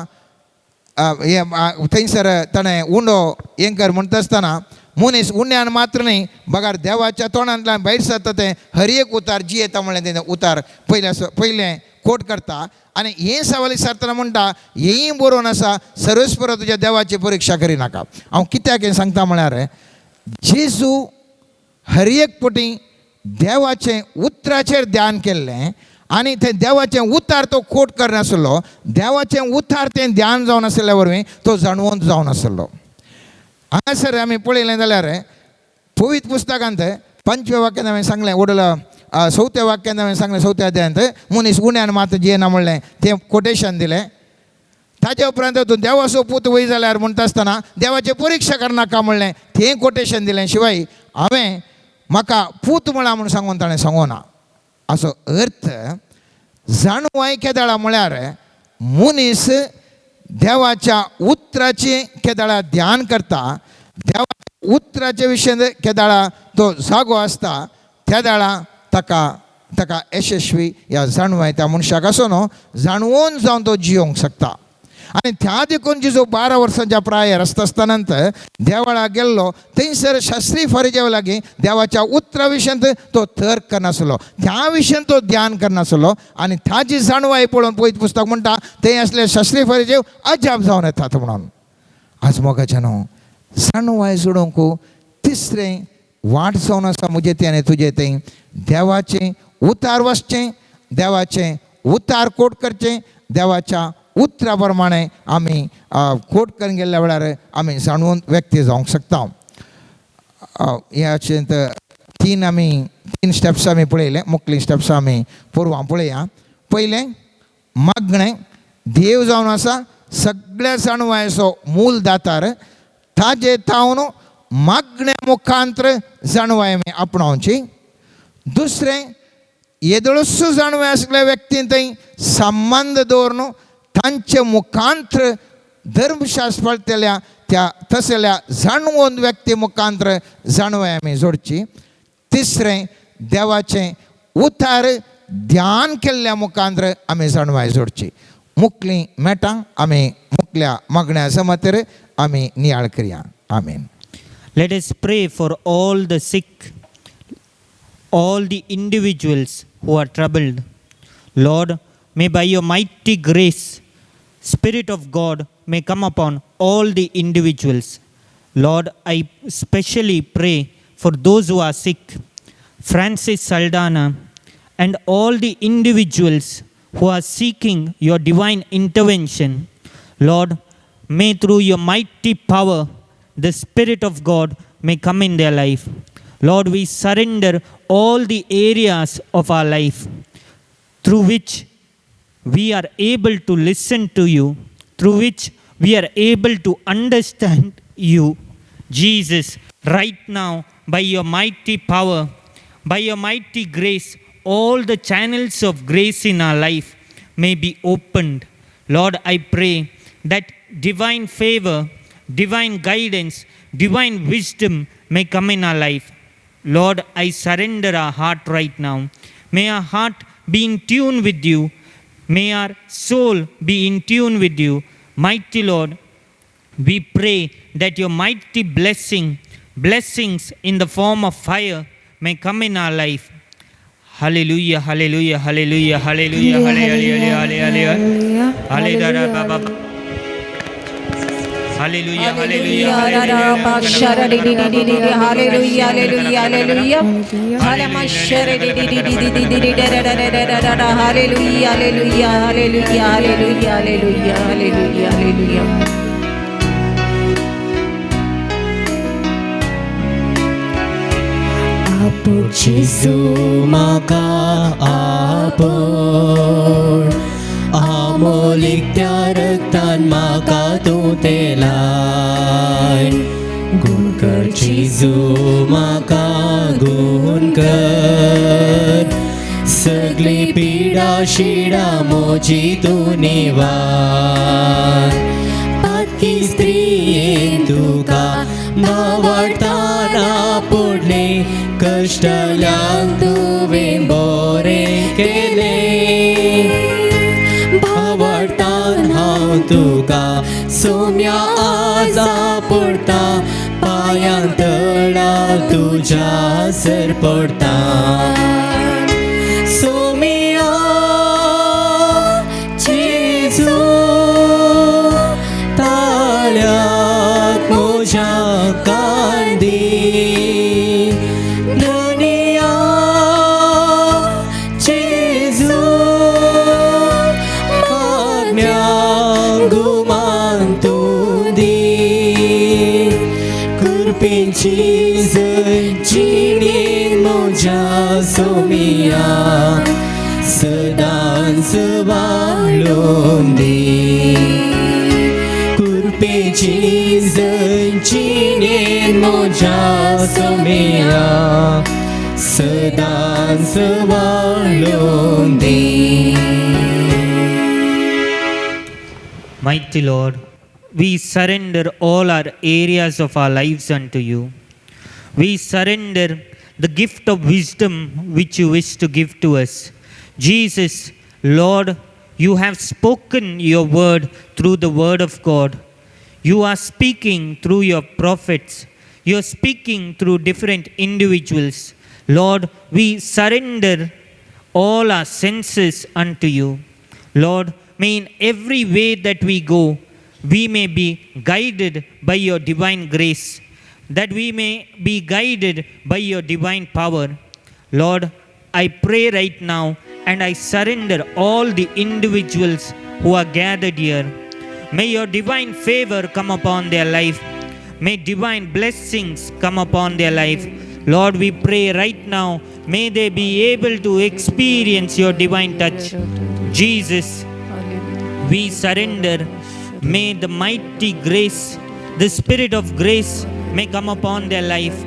हें थंयसर ताणें उंडो हें कर म्हणटा आसतना मनीस उंड्यान मात्र न्ही बगार देवाच्या तोंडांतल्यान भायर सरता तें हर एक उतार जियेता म्हणलें तें उतार पयलें पयलें कोट करता आनी हें सवाल विचारतना म्हणटा हेंय बरोवन आसा सर्वेस्पर तुज्या देवाची परिक्षा करिनाका. हांव कित्याक हें सांगता म्हळ्यार जेजू हर एक पटी देवाचें उतराचेर ध्यान केल्लें आनी तें देवाचें उतार तो कोट करनासलो, देवाचें उतार तें ध्यान जावन आशिल्ल्या वरवीं तो जाणवंत जावन आसलो. हांगासर आमी पळयलें जाल्यार पवित्र पुस्तकांत 5व्या वाक्यान हांवें सांगलें ओडल 4थ्या वाक्यान हांवें सांगलें 4थ्या अध्यायांत मनीस उण्यान मात जियेना म्हणलें तें कोटेशन दिलें. ताजे उपरांत तूं देवाचो पूत वय जाल्यार म्हणटा आसतना देवाची परिक्षा करनाका म्हणलें तें कोटेशन दिलें. शिवाय हांवें म्हाका पूत म्हळा म्हूण सांगून ताणें सांगूना. असो अर्थ जाणवाय केदळा म्हळ्यार मनीस देवाच्या उतराचें केदळा ध्यान करता, देवाच्या उतराचे विशयान केदळा तो जागो आसता त्या वेळा ताका ताका यशस्वी ह्या जाणवाय त्या मनशाक आसो न्हू जाणवून जावन तो जियोंक शकता. आनी त्या देखून जेजू 12 वर्सांच्या प्रायेर आसता आसतना देवळा गेल्लो थंयसर शास्त्री फारिजेव लागीं देवाच्या उतरा विशयांत तो तर्क करनासलो, त्या विशयांत तो ध्यान करनासलो आनी ताजी जाणवाय पळोवन पवित्र पुस्तक म्हणटा थंय आसले शास्त्री फारिजेव अजाप जावन येतात म्हणून. आज मोगाच्या न्हू जाणवाय जोडूंक तिसरें वाट जावन आसा म्हजें तें आनी तुजें तें देवाचें उतार वाचचें, देवाचें उतार कोट करचें, देवाच्या उतरा प्रमाणे आमी कोट करून गेल्ल्या वेळार आमी जाणवून व्यक्ती जावंक शकता. ह्या तीन आमी तीन स्टेप्स आमी पळयले, मुखली स्टेप्स आमी पोरवां पळया. पयलें मागणें, देव जावन आसा सगळ्या जाणवायचो मूल दातार, ताजे तावन मागण्या मुखांत्र जाणवाय आमी आपणावची. दुसरें येदोळसो जाणवाय आसल्या व्यक्तीन थंय संबंद दवरून तांचे मुखांत्र धर्मशास्त्र पाळटल्या त्या तसल्या जाणवून व्यक्ती मुखांत्र जाणवाय आमी जोडची. तिसरें देवाचें उतार ध्यान केल्ल्या मुखांत्र आमी जाणवाय जोडची. मुखली मेटां आमी मुखल्या मागण्या समतेर आमी नियाळ करया. आमीन. Let us pray for all the sick, all the individuals who are troubled. Lord, may by your mighty grace, Spirit of God may come upon all the individuals. Lord, I specially pray for those who are sick, Francis Saldana, and all the individuals who are seeking your divine intervention. Lord, may through your mighty power, the Spirit of God may come in their life. Lord, we surrender all the areas of our life through which we are able to listen to you, through which we are able to understand you. Jesus, right now, by your mighty power, by your mighty grace, all the channels of grace in our life may be opened. Lord, I pray that divine favor, divine guidance, divine wisdom may come in our life. Lord, I surrender our heart right now. May our heart be in tune with you. May our soul be in tune with you. Mighty Lord, we pray that your mighty blessings in the form of fire may come in our life. Hallelujah, hallelujah, hallelujah, hallelujah, hallelujah, hallelujah, hallelujah. Hallelujah, hallelujah, hallelujah, hallelujah, hallelujah. Hallelujah, hallelujah, hallelujah, hallelujah, hallelujah, hallelujah, hallelujah. Apo Jesu म्हाका आपोय, आमोलीक त्या रक्तान म्हाका तूं तेलाय. गुण कर जेजू म्हाका गुण कर, सगळी पिडा शिडा मोजी तूं निवार. पातकी स्त्रियेन तुका भावार्थान पडले, कश्टल्यांक तुवें बरें केलें. भावार्थान हांव तुका सोम्या आजा पडटा, पांयां तळा तुज्या सर पडटा. सोम्या जेजू ताळ्याक म्हज्या कांदी, धनिया जेजू मागण्या गुमान तूं दी. कृपेची जिणेन म्हज्या सोमिया सदांच वाळोवन दी. कृपेची जिणेन म्हज्या सोमिया सदांच वाळोवन दी. Mighty Lord, we surrender all our areas of our lives unto you. We surrender the gift of wisdom which you wish to give to us. Jesus, Lord, you have spoken your word through the word of God. You are speaking through your prophets. You are speaking through different individuals. Lord, we surrender all our senses unto you. Lord, may in every way that we go, we may be guided by your divine grace, that we may be guided by your divine power. Lord, I pray right now and I surrender all the individuals who are gathered here. May your divine favor come upon their life. May divine blessings come upon their life. Lord, we pray right now, may they be able to experience your divine touch. Jesus, we surrender. May the mighty grace, the Spirit of grace may come upon their life.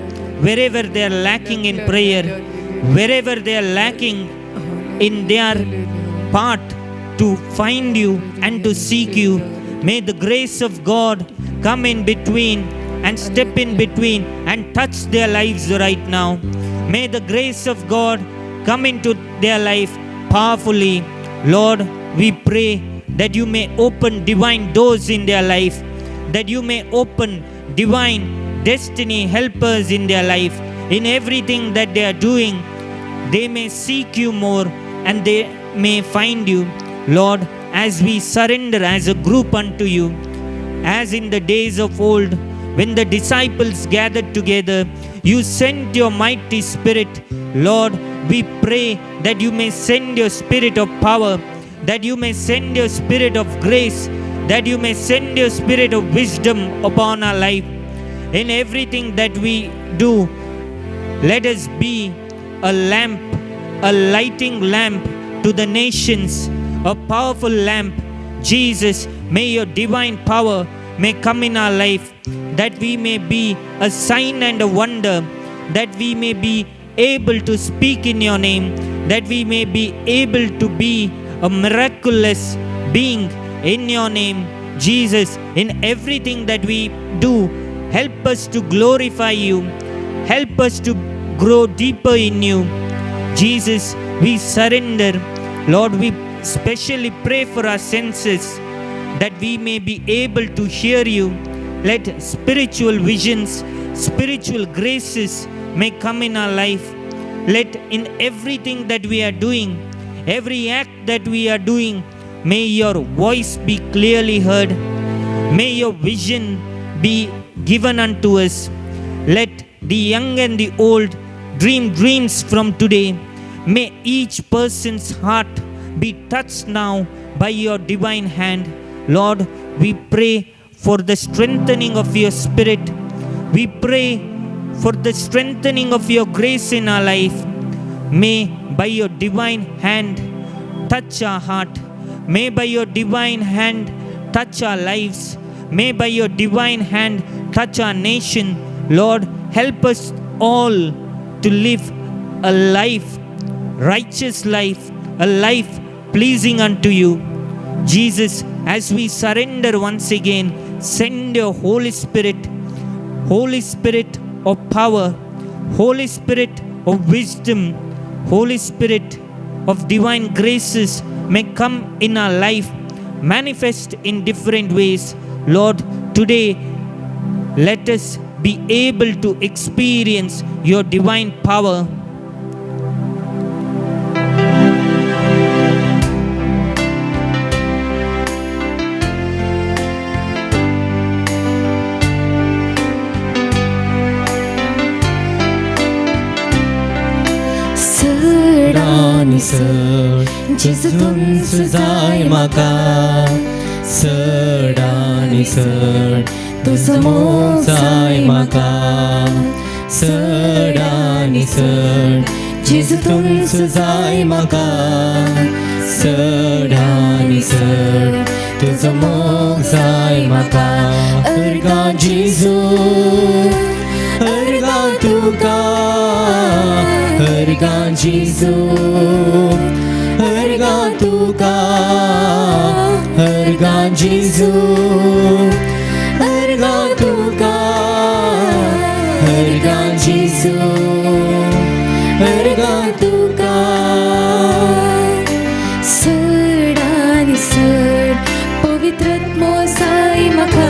Wherever they are lacking in prayer, wherever they are lacking in their part to find you and to seek you, may the grace of God come in between and step in between and touch their lives right now. May the grace of God come into their life powerfully. Lord, we pray that you may open divine doors in their life, that you may open divine destiny helpers in their life. In everything that they are doing, they may seek you more and they may find you. Lord, as we surrender as a group unto you, as in the days of old, when the disciples gathered together, you sent your mighty Spirit. Lord, we pray that you may send your spirit of power, that you may send your spirit of grace, that you may send your spirit of wisdom upon our life. In everything that we do, let us be a lamp, a lighting lamp to the nations, a powerful lamp. Jesus, may your divine power may come in our life, that we may be a sign and a wonder, that we may be able to speak in your name, that we may be able to be a miraculous being in your name. Jesus, in everything that we do, help us to glorify you. Help us to grow deeper in you. Jesus, we surrender. Lord, we specially pray for our senses, that we may be able to hear you. Let spiritual visions, spiritual graces may come in our life. Let in everything that we are doing, every act that we are doing, may your voice be clearly heard. May your vision be given unto us. Let the young and the old dream dreams from today. May each person's heart be touched now by your divine hand. Lord, we pray for the strengthening of your spirit. We pray for the strengthening of your grace in our life. May by your divine hand touch our heart. May by your divine hand touch our lives. May by your divine hand touch our nation. Lord, help us all to live a life, righteous life, a life pleasing unto you. Jesus, as we surrender once again, send your Holy Spirit, Holy Spirit of power, Holy Spirit of wisdom, Holy Spirit of divine graces may come in our life, manifest in different ways. Lord, today let us be able to experience your divine power. चड आनी चड जेजू तूंच जाय म्हाका, चड आनी चड तुजो मोग जाय म्हाका, चड आनी चड जेजू तूंच जाय म्हाका, चड आनी चड तुजो मोग जाय म्हाका. अर्गां जेजू, अर्गां तुका, अर्गां जेजू, अर्गां तुका, अर्गां जेजू, अर्गां तुका, अर्गां जेजू, अर्गां तुका. चड आनी चड पवित्र जाय म्हाका,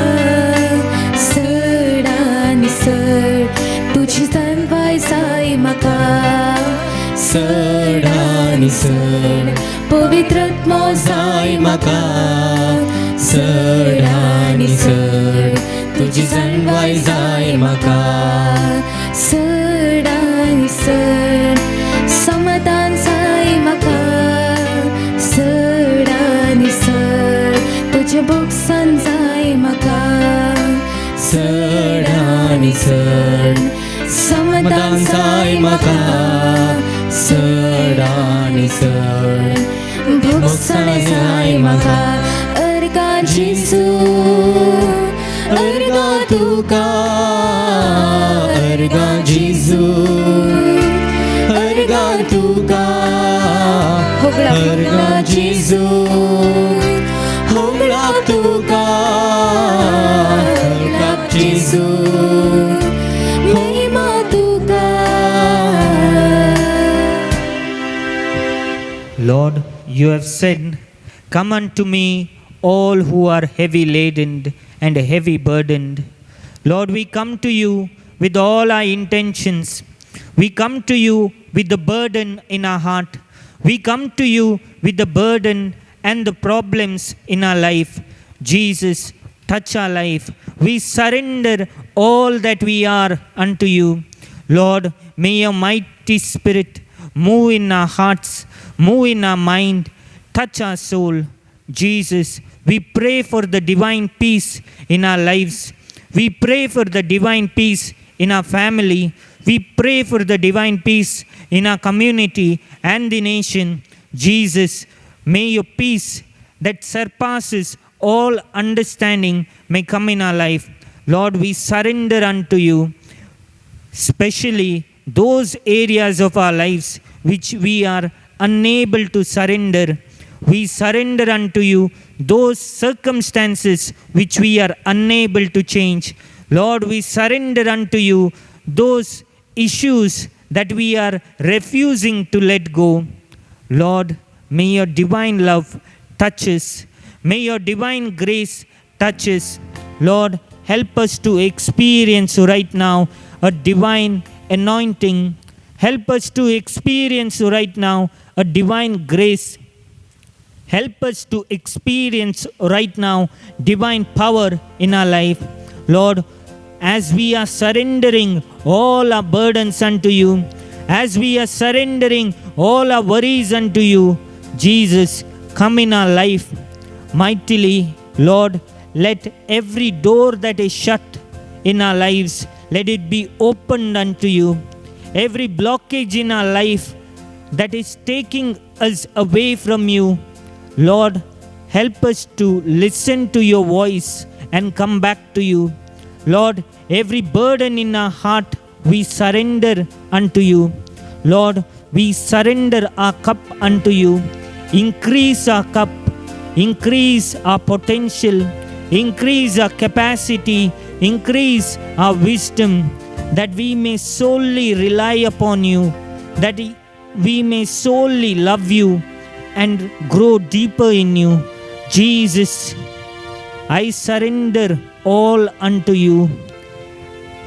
चड आनी चड तुजी जाणवाय जाय म्हाका, चड आनी चड पवित्र जाय म्हाका, चड आनी चड तुजी जाणवाय जाय म्हाका, चड आनी चड समाधान जाय म्हाका, चड आनी चड तुजें भोगसान जाय म्हाका, चड आनी चड समाधान जाय म्हाका, चड आनी चड भोगसान जाय म्हाका. अर्गां जेजू, अर्गां तुका, अर्गां जेजू, अर्गां तुका, अर्गां जेजू, होगळा तुका, अर्गां जेजू, महिमा तुका. Lord, you have said, "Come unto me, all who are heavy laden and heavy burdened." Lord, we come to you with all our intentions. We come to you with the burden in our heart. We come to you with the burden and the problems in our life. Jesus, touch our life. We surrender all that we are unto you. Lord, may your mighty Spirit move in our hearts, move in our mind, touch our soul. Jesus, we pray for the divine peace in our lives. We pray for the divine peace in our family. We pray for the divine peace in our community and the nation. Jesus, may your peace that surpasses all understanding may come in our life. Lord, we surrender unto you, especially those areas of our lives which we are unable to surrender. We surrender unto you those circumstances which we are unable to change. Lord, we surrender unto you those issues that we are refusing to let go. Lord, may your divine love touch us. May your divine grace touch us. Lord, help us to experience right now a divine anointing. Help us to experience right now a divine grace. Help us to experience right now divine power in our life. Lord, as we are surrendering all our burdens unto you, as we are surrendering all our worries unto you, Jesus, come in our life mightily. Lord, let every door that is shut in our lives, let it be opened unto you. Every blockage in our life that is taking us away from you, Lord, help us to listen to your voice and come back to you. Lord, every burden in our heart we surrender unto you. Lord, we surrender our cup unto you. Increase our cup, increase our potential, increase our capacity, increase our wisdom, that we may solely rely upon you, that we may solely love you and grow deeper in you. Jesus, I surrender all unto you.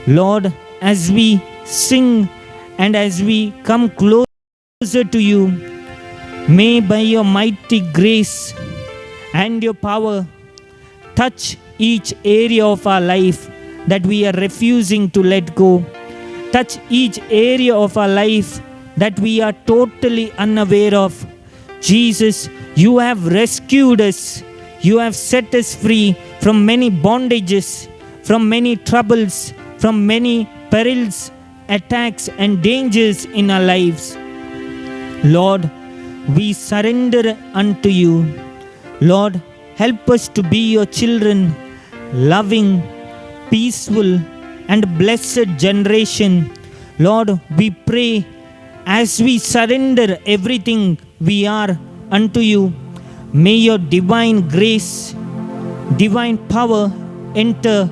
Lord, as we sing and as we come closer to you, may by your mighty grace and your power touch each area of our life that we are refusing to let go. Touch each area of our life that we are totally unaware of. Jesus, you have rescued us. You have set us free from many bondages, from many troubles, from many perils, attacks, and dangers in our lives. Lord, we surrender unto you. Lord, help us to be your children, loving, peaceful, and blessed generation. Lord, we pray as we surrender everything we are unto you, may your divine grace, divine power enter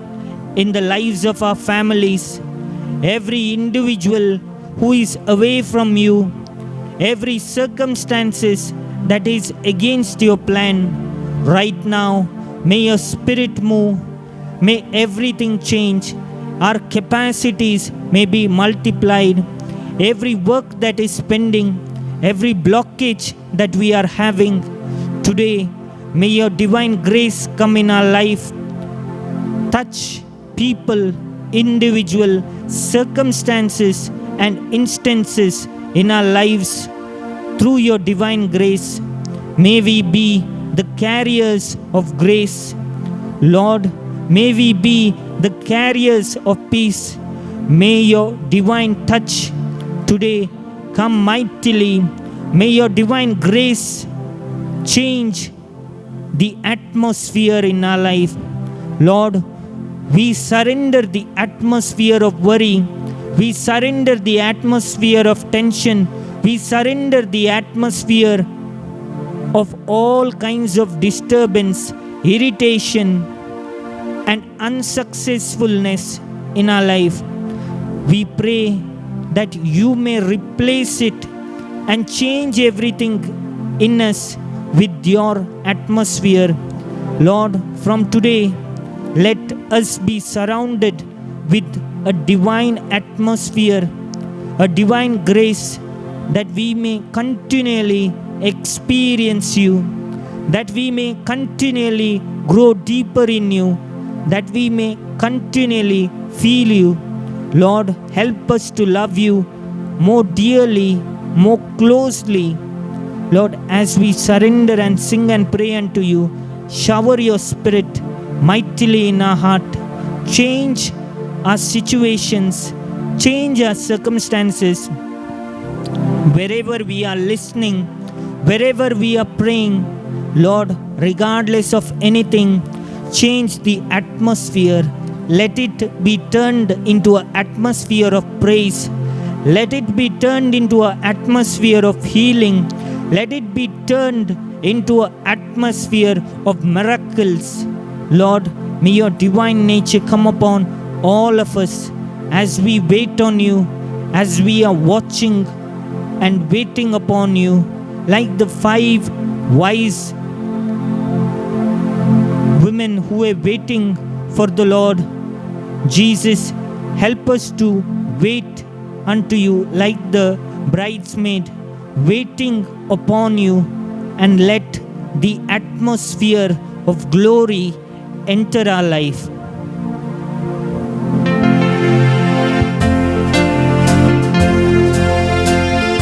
in the lives of our families. Every individual who is away from you, every circumstances that is against your plan, right now, may your spirit move. May everything change. Our capacities may be multiplied. Every work that is pending, every blockage that we are having today, may your divine grace come in our life. Touch people, individual circumstances, and instances in our lives through your divine grace. May we be the carriers of grace. Lord, may we be the carriers of peace. May your divine touch today come mightily. May your divine grace change the atmosphere in our life. Lord, we surrender the atmosphere of worry. We surrender the atmosphere of tension. We surrender the atmosphere of all kinds of disturbance, irritation, and unsuccessfulness in our life. We pray that you may replace it and change everything in us with your atmosphere. Lord, from today, let us be surrounded with a divine atmosphere, a divine grace. that we may continually experience you, that we may continually grow deeper in you, that we may continually feel you. Lord, help us to love you more dearly, more closely. Lord, as we surrender and sing and pray unto you, shower your Spirit mightily in our heart. Change our situations, change our circumstances. Wherever we are listening, wherever we are praying, Lord, regardless of anything, change the atmosphere. Let it be turned into an atmosphere of praise. Let it be turned into an atmosphere of healing. Let it be turned into an atmosphere of miracles. Lord, may your divine nature come upon all of us as we wait on you, as we are watching and waiting upon you, like the 5 wise women who were waiting for the Lord. Jesus, help us to wait unto you like the bridesmaid, waiting upon you, and let the atmosphere of glory enter our life.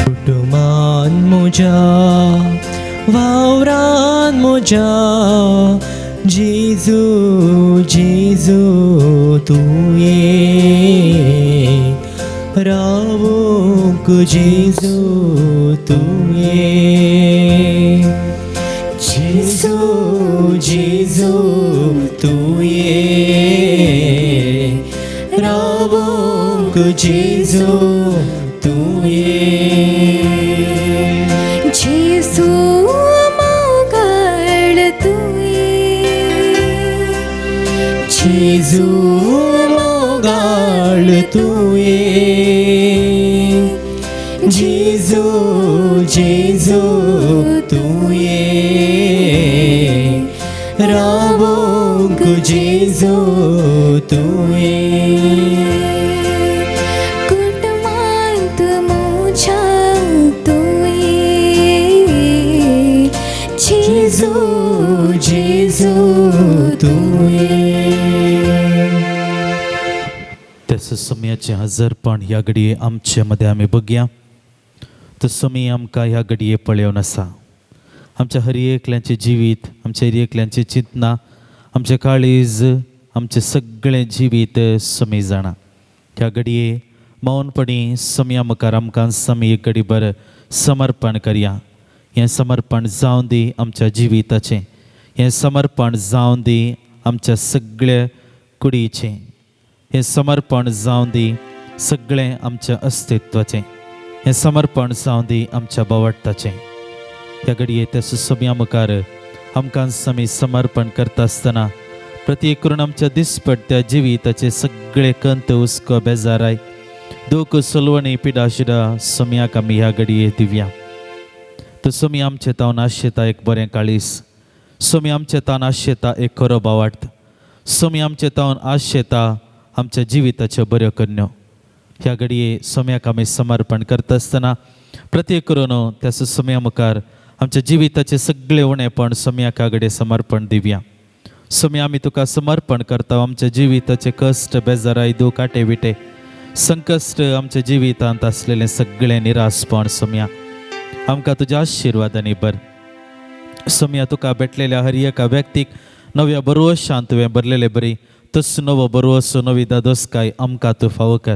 कुटुंबान म्हज्या वावरान म्हज्या जेजू जेजू तूं ये, रावूंक जेजू तूं ये, जेजू जेजू तूं ये, रावूंक जेजू तूं ये. जेजू मोगाळ तुवें, जेजू मोगाळ तुवें, जेजू जेजू तूं ये, रावूंक जेजू तूं ये. कुटुंबांत म्हज्या तुवें, जेजू जेजू तूं ये. त्याचं समयाचें हजरपण ह्या घडये आमचे मदें आमी बघया. तो समय आमकां ह्या घडये पळोवन आसा. आमच्या हर एकल्याचें जिवीत, आमच्या हर एकल्याचें चिंतना, आमचें काळीज, आमचें सगळें जिवीत समी जाणा. ह्या घडये मौनपणी समया मुखार आमकां समी एक घडी बर समर्पण करया. हें समर्पण जावं दी आमच्या जिविताचें, हें समर्पण जावं दी आमच्या सगळ्या कुडीचें, हें समर्पण जावं दी सगळें आमच्या अस्तित्वाचें, हें समर्पण जावं दी आमच्या बावडटाचें. ह्या घडये त्या सुसम्या मुखार आमकां समी समर्पण करता आसतना प्रत्येक करून आमच्या दिसपट्ट्या जिविताचे सगळे कंत, हुस्को, बेजाराय, दूख, सलवणी, पिडा शिडा सम्याक आमी ह्या घडये दिवया. तो समी आमचे तावन आशेता एक बरें काळीस, समी आमचे तावन आशेता एक खरो बावाट, समी आमचे तावन आशेता आमच्या जिविताच्यो बऱ्यो करण्यो. ह्या घडये सम्याक आमी समर्पण करता आसतना प्रत्येक करून त्या सम्या मुखार आमच्या जिविताचे सगळे उणेपण सम्याक ह्या घडये समर्पण दिवया. सम्या आमी तुका समर्पण करता आमच्या जिविताचे कश्ट, बेजाराय, दूख, आटे विटे, संकश्ट, आमच्या जिवितांत आसलेलें सगळें निराशपण सम्या आमकां तुज्या आशिर्वादांनी बर. सम्या तुका भेटलेल्या हर एका व्यक्तीक नव्या बरोवशान तुवें भरलेले बरी तस नवो बरोवसो, नवी दादोसकाय आमकां तूं फावो कर.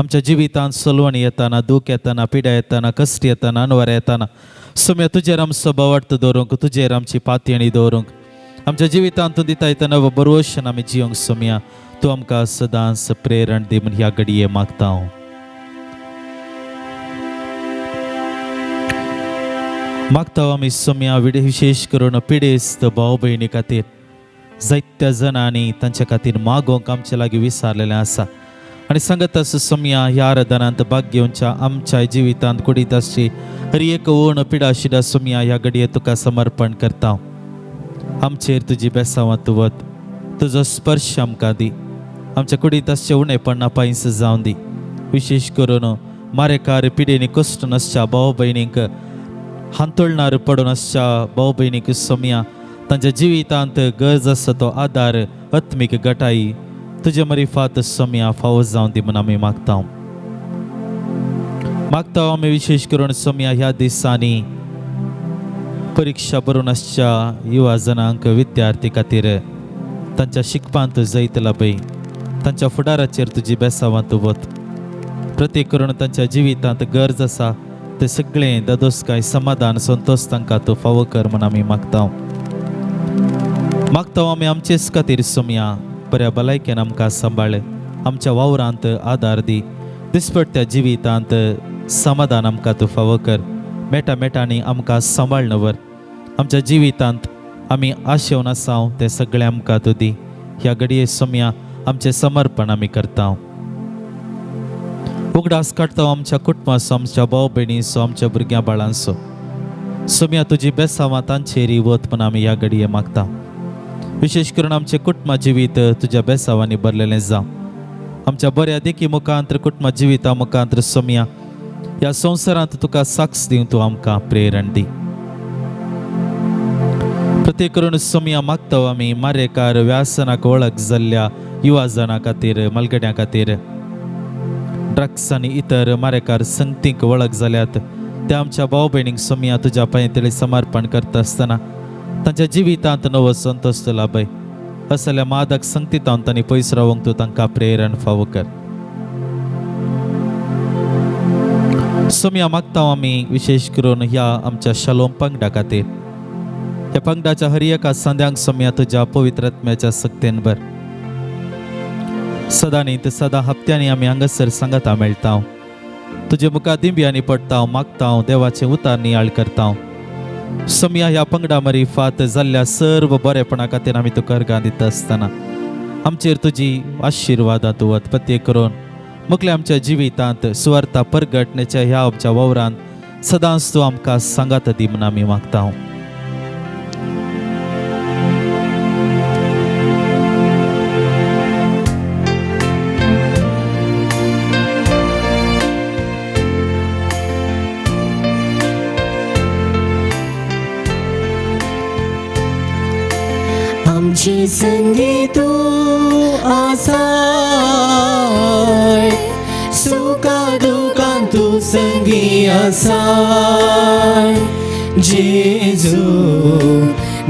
आमच्या जिवितांत सलवण येताना, दूख येताना, पिडा येताना, कश्ट येताना, अनवार येताना सम्या तुजेर आमचो बावार्थ दवरूंक, तुजेर आमची पातयणी दवरूंक, आमच्या जिवितांत तूं दिता येता नवो बरोवशान आमी जियोंक सम्या तूं आमकां सदांच प्रेरण दी म्हूण ह्या घडये मागता हांव. मागता आमी सम्या विशेष करून पिडेस्त भाव भयणी खातीर, जायत्या जाणांनी तांच्या खातीर मागोवंक आमचे लागीं विसारलेलें आसा. आनी सांगत आसा सम्या ह्या आराधनांत भाग घेवच्या आमच्या जिवितांत कुडीत आसची हर एक ओण पिडा शिडा सम्या ह्या घडये तुका समर्पण करता. आमचेर तुजी बेसांवां तूं वत, तुजो स्पर्श आमकां दी, आमच्या कुडीत आसचें उणेपण पांयस जावं दी. विशेष करून मारेकार पिडेनी कश्ट नासच्या भाव भयणींक हांतोळणार पडून आसच्या भाव भयणींक सोमया तांच्या जिवितांत गरज आसा तो आदार आत्मीक गटाई तुजे मरिफात सोमया फावो जावन दी म्हूण आमी मागता. मागता आमी विशेश करून सोमया ह्या दिसांनी परिक्षा बरोवन आसच्या युवा जणांक विद्यार्थी खातीर तांच्या शिकपांत जैत लाभय, तांच्या फुडाराचेर तुजी बेसावां तूं वत. प्रत्येक करून तांच्या जिवितांत गरज आसा ते सगळें दादोसकाय समाधान संतोश तांकां तूं फावो कर म्हूण आमी मागता. मागता आमी आमचेच खातीर सोमया बऱ्या भलायकेन आमकां सांबाळ, आमच्या वावरांत आदार दी, दिसपट्ट्या जिवितांत समाधान आमकां तूं फावो कर, मेटा मेटांनी आमकां सांबाळ नवर. आमच्या जिवितांत आमी आशेवन आसाव तें सगळें आमकां तूं दी. ह्या घडये सोमया आमचें समर्पण आमी करता. उगडास काडटा आमच्या कुटुंबाचो, आमच्या भाव भयणीचो, आमच्या भुरग्यां बाळांचो. सोमया तुजी बेसावां तांचेर वत म्हूण आमी ह्या घडये मागता. विशेश करून आमचें कुटुंबा जिवीत तुज्या बेसावांनी भरलेलें जावं. आमच्या बऱ्या देखी मुखांत कुटुंबा जिविता मुखांत सोमया ह्या संवसारांत तुका साक्ष दिवन तूं आमकां प्रेरण दी. प्रत्येक करून सोमया मागता आमी मारेकार व्यासनाक वळख जाल्ल्या युवा जाणां खातीर, मलगड्यां खातीर, ड्रग्स आनी इतर मारेकार संगतींक वळख जाल्यात त्या आमच्या भाव भयणींक सोमया तुज्या पांयतले समर्पण करता आसतना तांच्या जिवितांत नवो संतोश लाभय. असल्या मादक संगतींत तांणी पयस रावंक तूं तांकां प्रेरण फावो कर. सोमया मागता आमी विशेश करून ह्या आमच्या शालोम पंगडा खातीर. ह्या पंगडाच्या हर एका संद्यांक सोमया तुज्या पवित्र आत्म्याच्या सक्तेन भर. सदां न्ही तर सदां हप्त्यांनी आमी हांगासर सांगाता मेळटा, तुजे मुखार दिंब्यांनी पडटा, मागता, देवाचें उतार नियाळ करता. सोमया ह्या पंगडा मरी फात जाल्ल्या सर्व बरेपणा खातीर आमी तुका अर्गां दिता आसतना आमचेर तुजी आशिर्वादां तूं वत. प्रत्येक करून मुखल्या आमच्या जिवितांत सुवार्ता परगटण्याच्या ह्या आमच्या वावरांत सदांच तूं आमकां सांगात दी म्हूण आमी मागता. आमची संगी तूं आसाय, सुखा दुखान तूं संगी आसाय. जेजू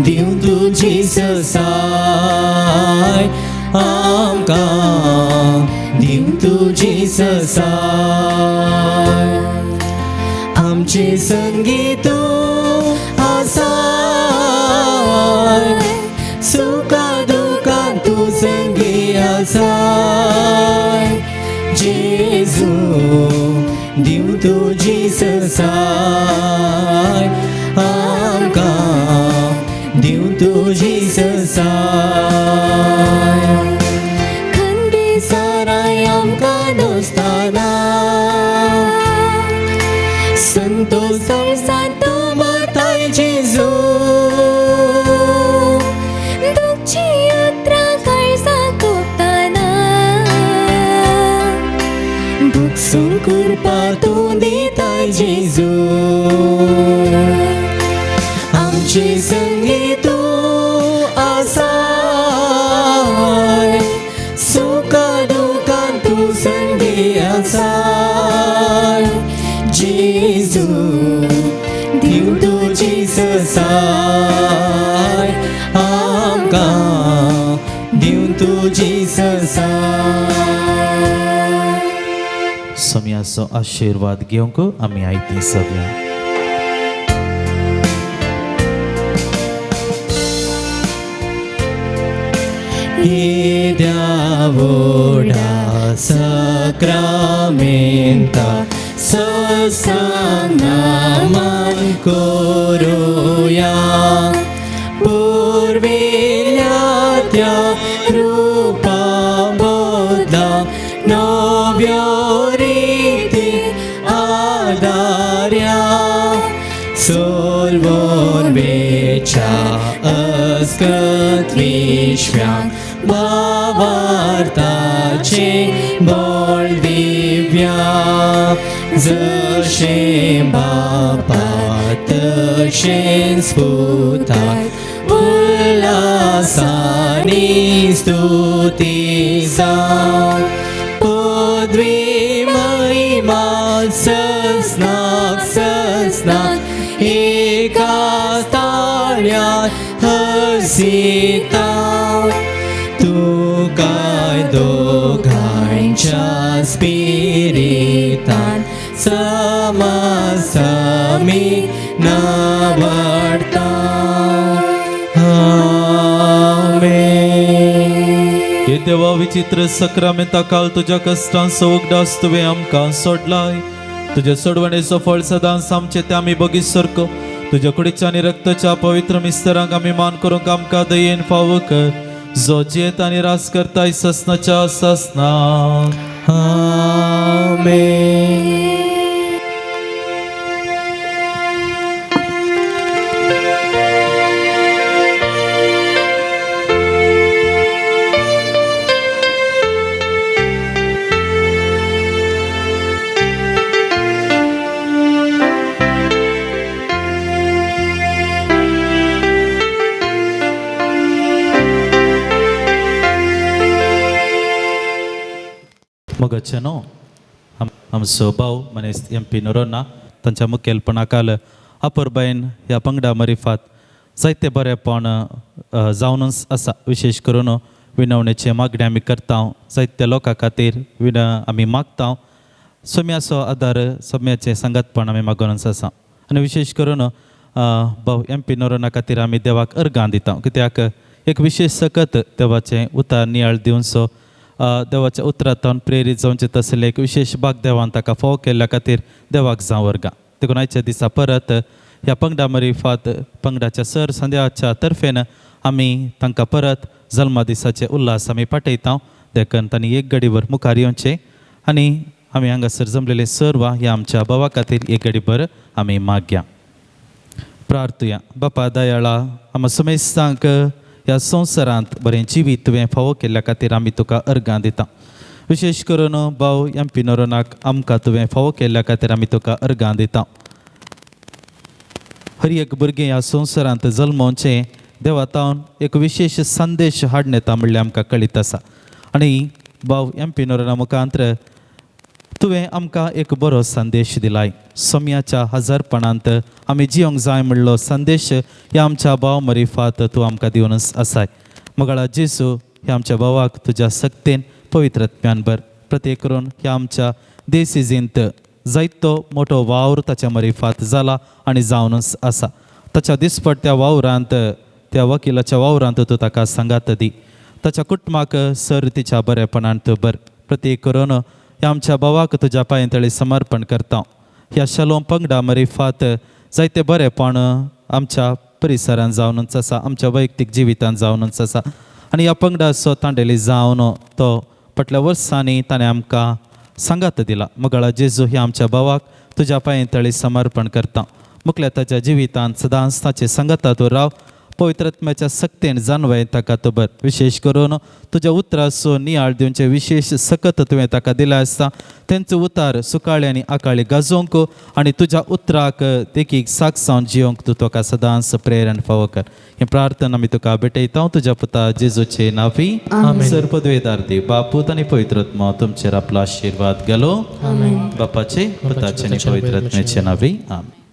दिवं तुजी ससाय आमकां, दिवं तुजी ससाय. आमची संगी तूं आसाय, सुखा दुखान तूं संगी आसाय. जेजू दिवं तुजी ससाय आमकां, दिवं तुजी ससाय. खंबी साराय आमकां दोस्ताना, संतोष संवसार तूं माताय जेजू. कृपा तूं दिताय जेजू. आमचे संगी तूं आसाय, सुखा दुखान तूं संगी आसाय. जेजू दिवं तुजी ससाय आमकां, दिवं तुजी ससाय. सोमयाचो आशिर्वाद घेवंक आमी आयती सगळ्या. येद्या व्हडा सक्रामेंता ससांग नमन करुया. पुर्विल्ल्या त्या रुपा बदला नव्यो रिती आदार्या. सोलवून वेच्या अस्कत विश्व्यांक भावार्थाचें बळ दिव्या. दिव्या जशें बापा तशेंच पुताक उल्हासानी स्तुती जावं पदवी महिमा ससनाक ससनाक एका ताळ्यात हसिता तुकाय दोगांच्या स्पिरितान समासमी नावडता. आमेन. हे देवा विचित्र सक्रामेंता काल तुज्या कश्टांचो उगडास तुवें आमकां सोडलाय. तुज्या सोडवणेचो फळ सदांच आमचे ते आमी बगीत सारको तुज्या कुडीच्या आनी रक्ताच्या पवित्र मिस्तरांक आमी मान करूंक आमकां दयेन फावो कर, जो जियेत आनी रास करताय ससनाच्या ससना. आमेन. मोगाचे न्हू आमचो भाव मनेस एम पी नोरोना तांच्या मुखेलपणाखाल अपुरबायेन ह्या पंगडा मरिफात जायते बरेपण जावनच आसा. विशेश करून विनवणेचे मागणें आमी करता, जायत्या लोकां खातीर आमी मागता. सोम्याचो आदार सोम्याचें सांगातपण आमी मागूनच आसा. आनी विशेश करून भाव एम पी नोरोना खातीर आमी देवाक अर्गां दिता, कित्याक एक विशेश सकत देवाचें उतार नियाळ दिवचो, देवाच्या उतरांतल्यान प्रेरीत जावचें तसलें एक विशेश भाग देवान ताका फावो केल्ल्या खातीर देवाक जावं वर्गां. देखून आयच्या दिसा परत ह्या पंगडा मरिफात पंगडाच्या सर संध्याच्या तर्फेन आमी तांकां परत जल्मा दिसाचे उल्हास आमी पाठयता. देखून तांणी एक गडीभर मुखार येवचें आनी आमी हांगासर जमलेले सर्व ह्या आमच्या भावा खातीर एक गडीभर आमी मागया. प्रार्थुया. बापा दयाळा, आमा समेस्तांक ह्या संवसारांत बरें जिवीत तुवें फावो केल्ल्या खातीर आमी तुका अर्गां दिता. विशेश करून भाव एम पी नोरोनाक आमकां तुवें फावो केल्ल्या खातीर आमी तुका अर्गां दिता. हर एक भुरगें ह्या संवसारांत जल्मोवचें देवा तावन एक विशेश संदेश हाडून येता म्हणल्यार आमकां कळीत आसा. आनी भाव एम पी नोरोना मुखांत्र तुवें आमकां एक बरो संदेश दिलाय. सोम्याच्या हजारपणांत आमी जियोंक जाय म्हणलो संदेश ह्या आमच्या भाव मरिफात तूं आमकां दिवनच आसाय. मगळा जेजू ह्या आमच्या भावाक तुज्या सक्तेन पवित्रत्म्यान भर. प्रत्येक करून ह्या आमच्या देसीजींत जायतो मोठो वावर ताच्या मरिफात जाला आनी जावनच आसा. ताच्या दिसपट्ट्या वावरांत त्या वकिलाच्या वावरांत तूं ताका सांगात दी. ताच्या कुटुंबाक सर तिच्या बरेपणान तूं भर. प्रत्येक करून ह्या आमच्या भावाक तुज्या पांयतळी समर्पण करता. ह्या शलोम पंगडा मरिफात जायते बरेपण आमच्या परिसरांत जावनच आसा, आमच्या वैयक्तीक जिवितांत जावनच आसा. आनी ह्या पंगडाचो तांडेली जावन तो फाटल्या वर्सांनी ताणें आमकां सांगात दिला. मगळा जेजू ह्या आमच्या भावाक तुज्या पांयतळी समर्पण करता. मुखल्या ताच्या जिवितांत सदांच ताचे सांगाता तूं राव. पवित्रत्म्याच्या सक्तेन जाणवय ताका तूं भर. विशेश करून तुज्या उतराचो नियाळ दिवचे विशेश सकत तुवें ताका दिला आसता. तेंचो उतार सुकाळी आनी आकाळी गाजोवंक आनी तुज्या उतराक देखीक साक जावन जियोंक तूं तुका सदांच प्रेरण फावो कर. ही प्रार्थना आमी तुका भेटयता तुज्या पुता जेजूचे नावी. सर पदवेदार दी बापूत आनी पवित्रत्मा तुमचेर आपलो आशिर्वाद घालो. बापाचे पुताचे आनी पवित्रत्म्याचे नावी. आमेन.